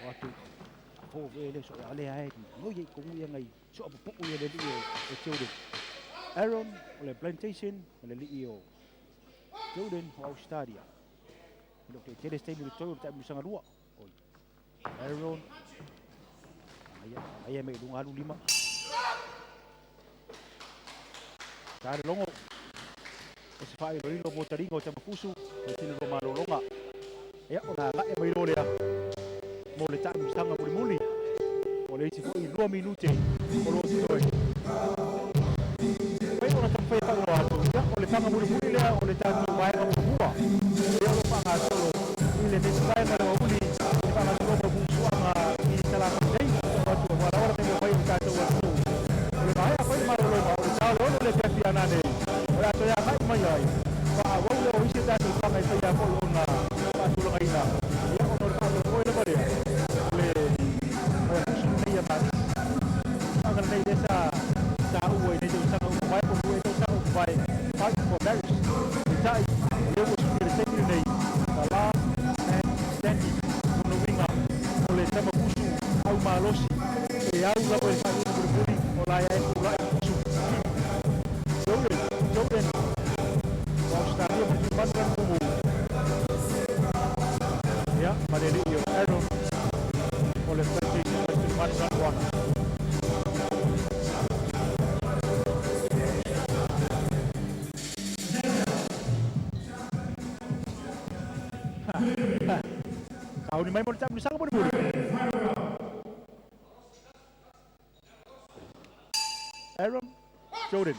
O atu fo ve le so ale ai no ye ko ia ngai so apu pu ia le alii o Jordan. Aaron o le Plantation o le alii o Jordan o Australia. Lo ke tele stay le toi o taamilosaga lua. Oi. Aaron. Aia, aia me lunga alu lima. Tare longo. O se whae loilo mo taringa o tamafusu. O tino ro malolonga. Ia, o nā ngae mai lea. Mo le taamilosaga mulimuli. O le isi foi 2 minute o lo totoe. Pai ona taumafai e faailoa atu. Ia, o le panga mulimuli lea o le tatou vaega muamua. Ia o lo faagasolo i le nesi vaega o le aoauli i le faagasologa o fusuaga i Salafai nei. O atu ua lawa le taimi o fai o le tatou atunuu. O le maea fai le malologa o le 6 le afiafi ana nei. O le a toe agai mai ai. Faaauau lea o isi o tatou panga e faia foi ona faatulagaina. Ia, ona o le faamoemoe lava lea. O le fusu lenei a Malisi. Panga lenei lea sa taua i nei tausaga ua mavae po o 2 tausaga ua mavae. Fight for Paris. Peitai, o lea ua sui le taimi lenei. The last man standing. Lona uiga, o le tamafusu au malosi. E au lava i le faaiuga mulimuli o la e pulai fusu. Jordan, Jordan. O Australia ma le tulimanu lana mumu. Ia, ma le alii o Aaron. O le Plantation ma le tulimanu lana wana. Kauni mai mo le taamilosaga mulimuli. Aaron Jordan.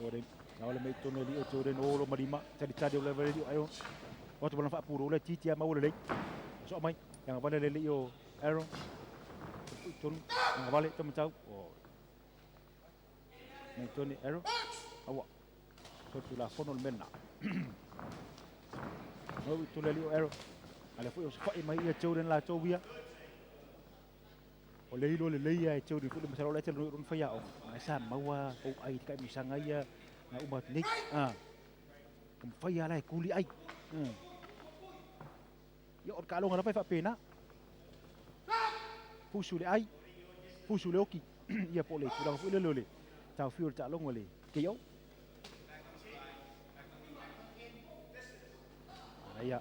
Jordan. Na ole mei tonu li o Jordan o lo malima. Tali tali o le vale li o Aaron. O atu bala faapuro le titi a mau le lei. So mai. Yang vale le li o Aaron. Tonu. Yang vale tamatau. O. Mei tonu Aaron. Awa. So tu la fono le mena. No tu le li o Aaron. Ale foi o se fai mai ia Jordan la tau ia. O le ilo le leia e Jordan foi le masalo le tele no ron fai ao. Ai sa maua o ai ka mi sanga ia na uma nei. Ah. Kum fai ala e kuli ai. Ia o ka longa la fa pena. Fusu le ai. Fusu le oki. Ia po le tulaga foi le lole. Tau fiu le taaloga le ke yo. Ia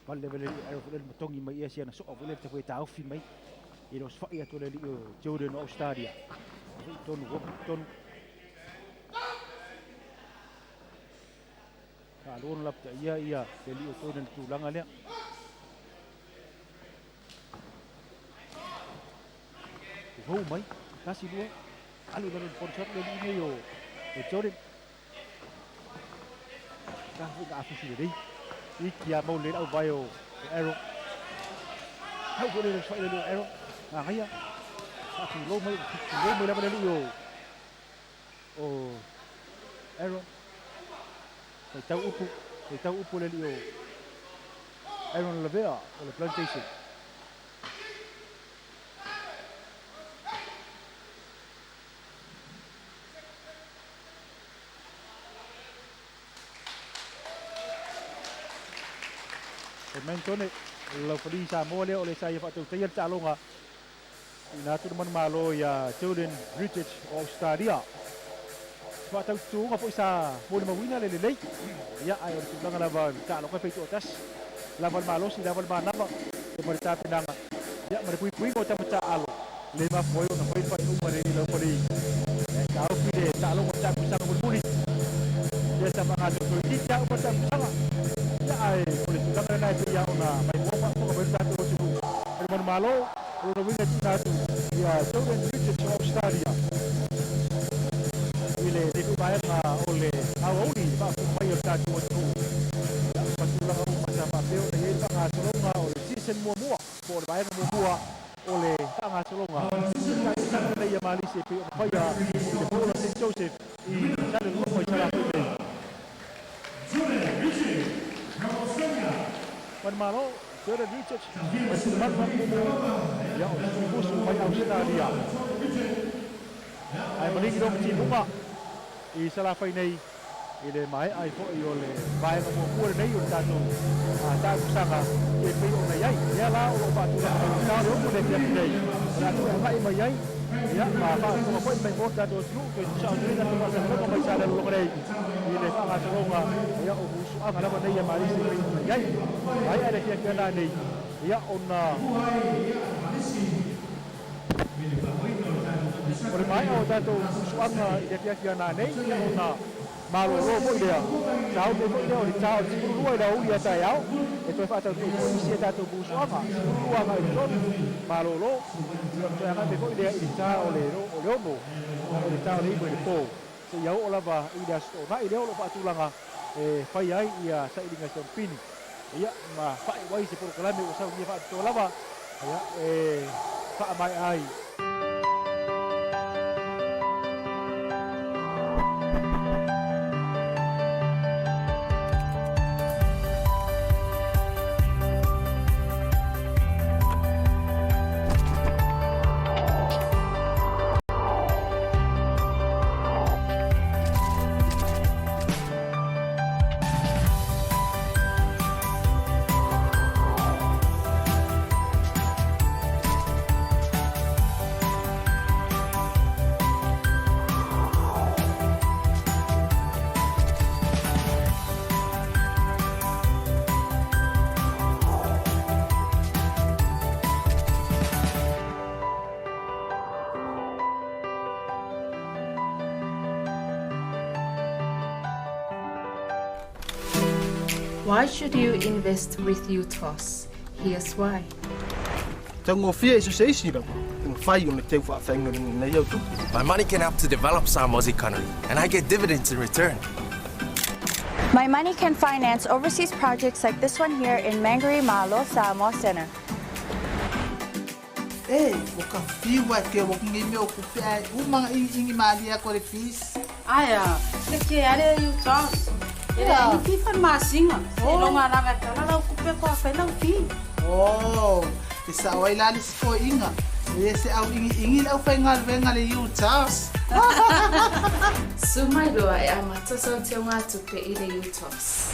pale vele Aaron foi le matongi mai ia sia na soa foi le te foi taofi mai i lo sfai atu le alii o Jordan o Australia. Foi tonu tonu. Faalua ona lapataia ia le alii o Jordan i le tulaga lea. Hou mai, tasi lua, alu i lalo i le body shot le alii nei o Jordan. Ka foi na afusi lelei. Iki a mau le au vai o Aaron. Hau foi le sfai le Aaron. Magaia. Faatulou mai, tulou mai lava le alii o Aaron. Faitau upu, faitau upu le alii o Aaron Lavea o le Plantation. E Mentone, lau fali Samoa lea o le sa ia faatautaia le taaloga tuuina atu le manumalo ia Jordan Richards o Australia. Faataututuga foi sa molimauina le lelei. Ia, ae o le tulaga lava o le taaloga e faitoatasi. Lava le malosi, lava le manava, ia ma le tapenaga, ia ma le puipuiga o tama taaalo, le mafua ai ona fai le faaiuga lenei lau fali. E taofi le taaloga o le tapusaga mulimuli. Ia sa faagasolo toeitiiti lava uma le tapusaga. Ia, ae o le tulaga lena e pei lava ona maimoa faafofoga mai le tatou atunuu. O le manumalo, o lona uiga e tuuina atu ia Jordan Richards o Australia i lenei foi vaega o le aoauli i le faafofoga mai o le tatou atunuu. Ia, ma tulaga uma sa faapea ona i ai le faagasologa o le season muamua po o le vaega muamua o le faagasologa o le tausaga lenei a Malisi e pei ona faia i le Bola St Joseph i Salelologa i Salafai nei. Manumalo, Jordan Richards, mai Sulemanu Mamumu, ia o le sui musu mai Australia. Ae maligi loa ma timuga i Salafai nei i le maea ai foi o le vaega muamua lenei o le tatou tausaga e pei ona i ai. Lea la o lo o faatulaga mai i le 6 le afiafi nei, o le a toe agai mai ai, ia, ma faafofoga foi mai mo le tatou atunuu, toe tusa atu ai tatou faasalalauga mai Salelologa nei i le faagasologa, ia, o fusuaga lava nei a Malisi e pei ona i ai. Maea le afiafi ana nei, ia, ona o le maea o tatou fusuaga i le afiafi ana nei, ia, ona malolo foi lea, sauni foi lea o le ta o le 12 i le aoauli a taeao, e toe faatautui foi isi a tatou fusuaga, 12 agai i le 3, malolo, ia ona toe agai mai foi lea i le ta o le 6, o le ta o le 9 i le po, seia oo lava i le aso toonai lea o lo o faatulaga e fai ai ia sailiga tonopini. Ia, ma faaiu ai se polokalame ua saunia faapitoa lava, ia, e faamaea ai. Why should you invest with UTOS? Here's why. Taugofie i so se isi lava, e mafai ona teu faafaigaluega nei au tupe. My money can help to develop Samoa's economy, and I get dividends in return. My money can finance overseas projects like this one here in Mangere Malo Samoa Center. E, ua ka fiu ai ke ua kungi mea o ku pea e umanga ingi malia ko le fees. Aia, ke ke are i utos. E le ingi fi fan masinga. Se longa lava tala lau kupe ko a lau fi. Oh, e sa oi la le siko inga. E se au ingi ingi lau whai ngaluenga le utos. Su mai loa e amata sau te ngā tupe i le utos.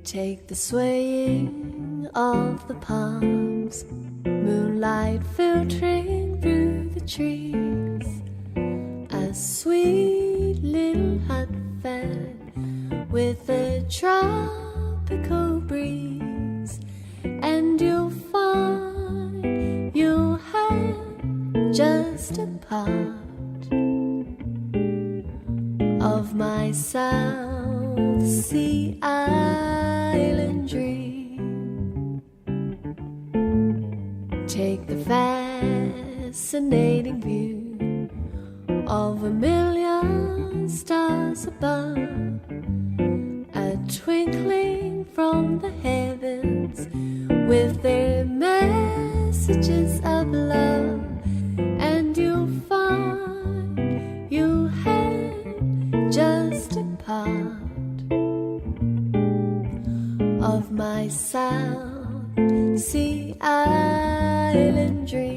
Take the swaying of the palms, moonlight filtering through the trees. A sweet little hut fan with a tropical breeze, and you'll find you'll have just a part of my South Sea Island dream. Take the fascinating view of a million stars above, a twinkling from the heavens with their messages of love, and you'll find you have just a part of my South Sea Island dream.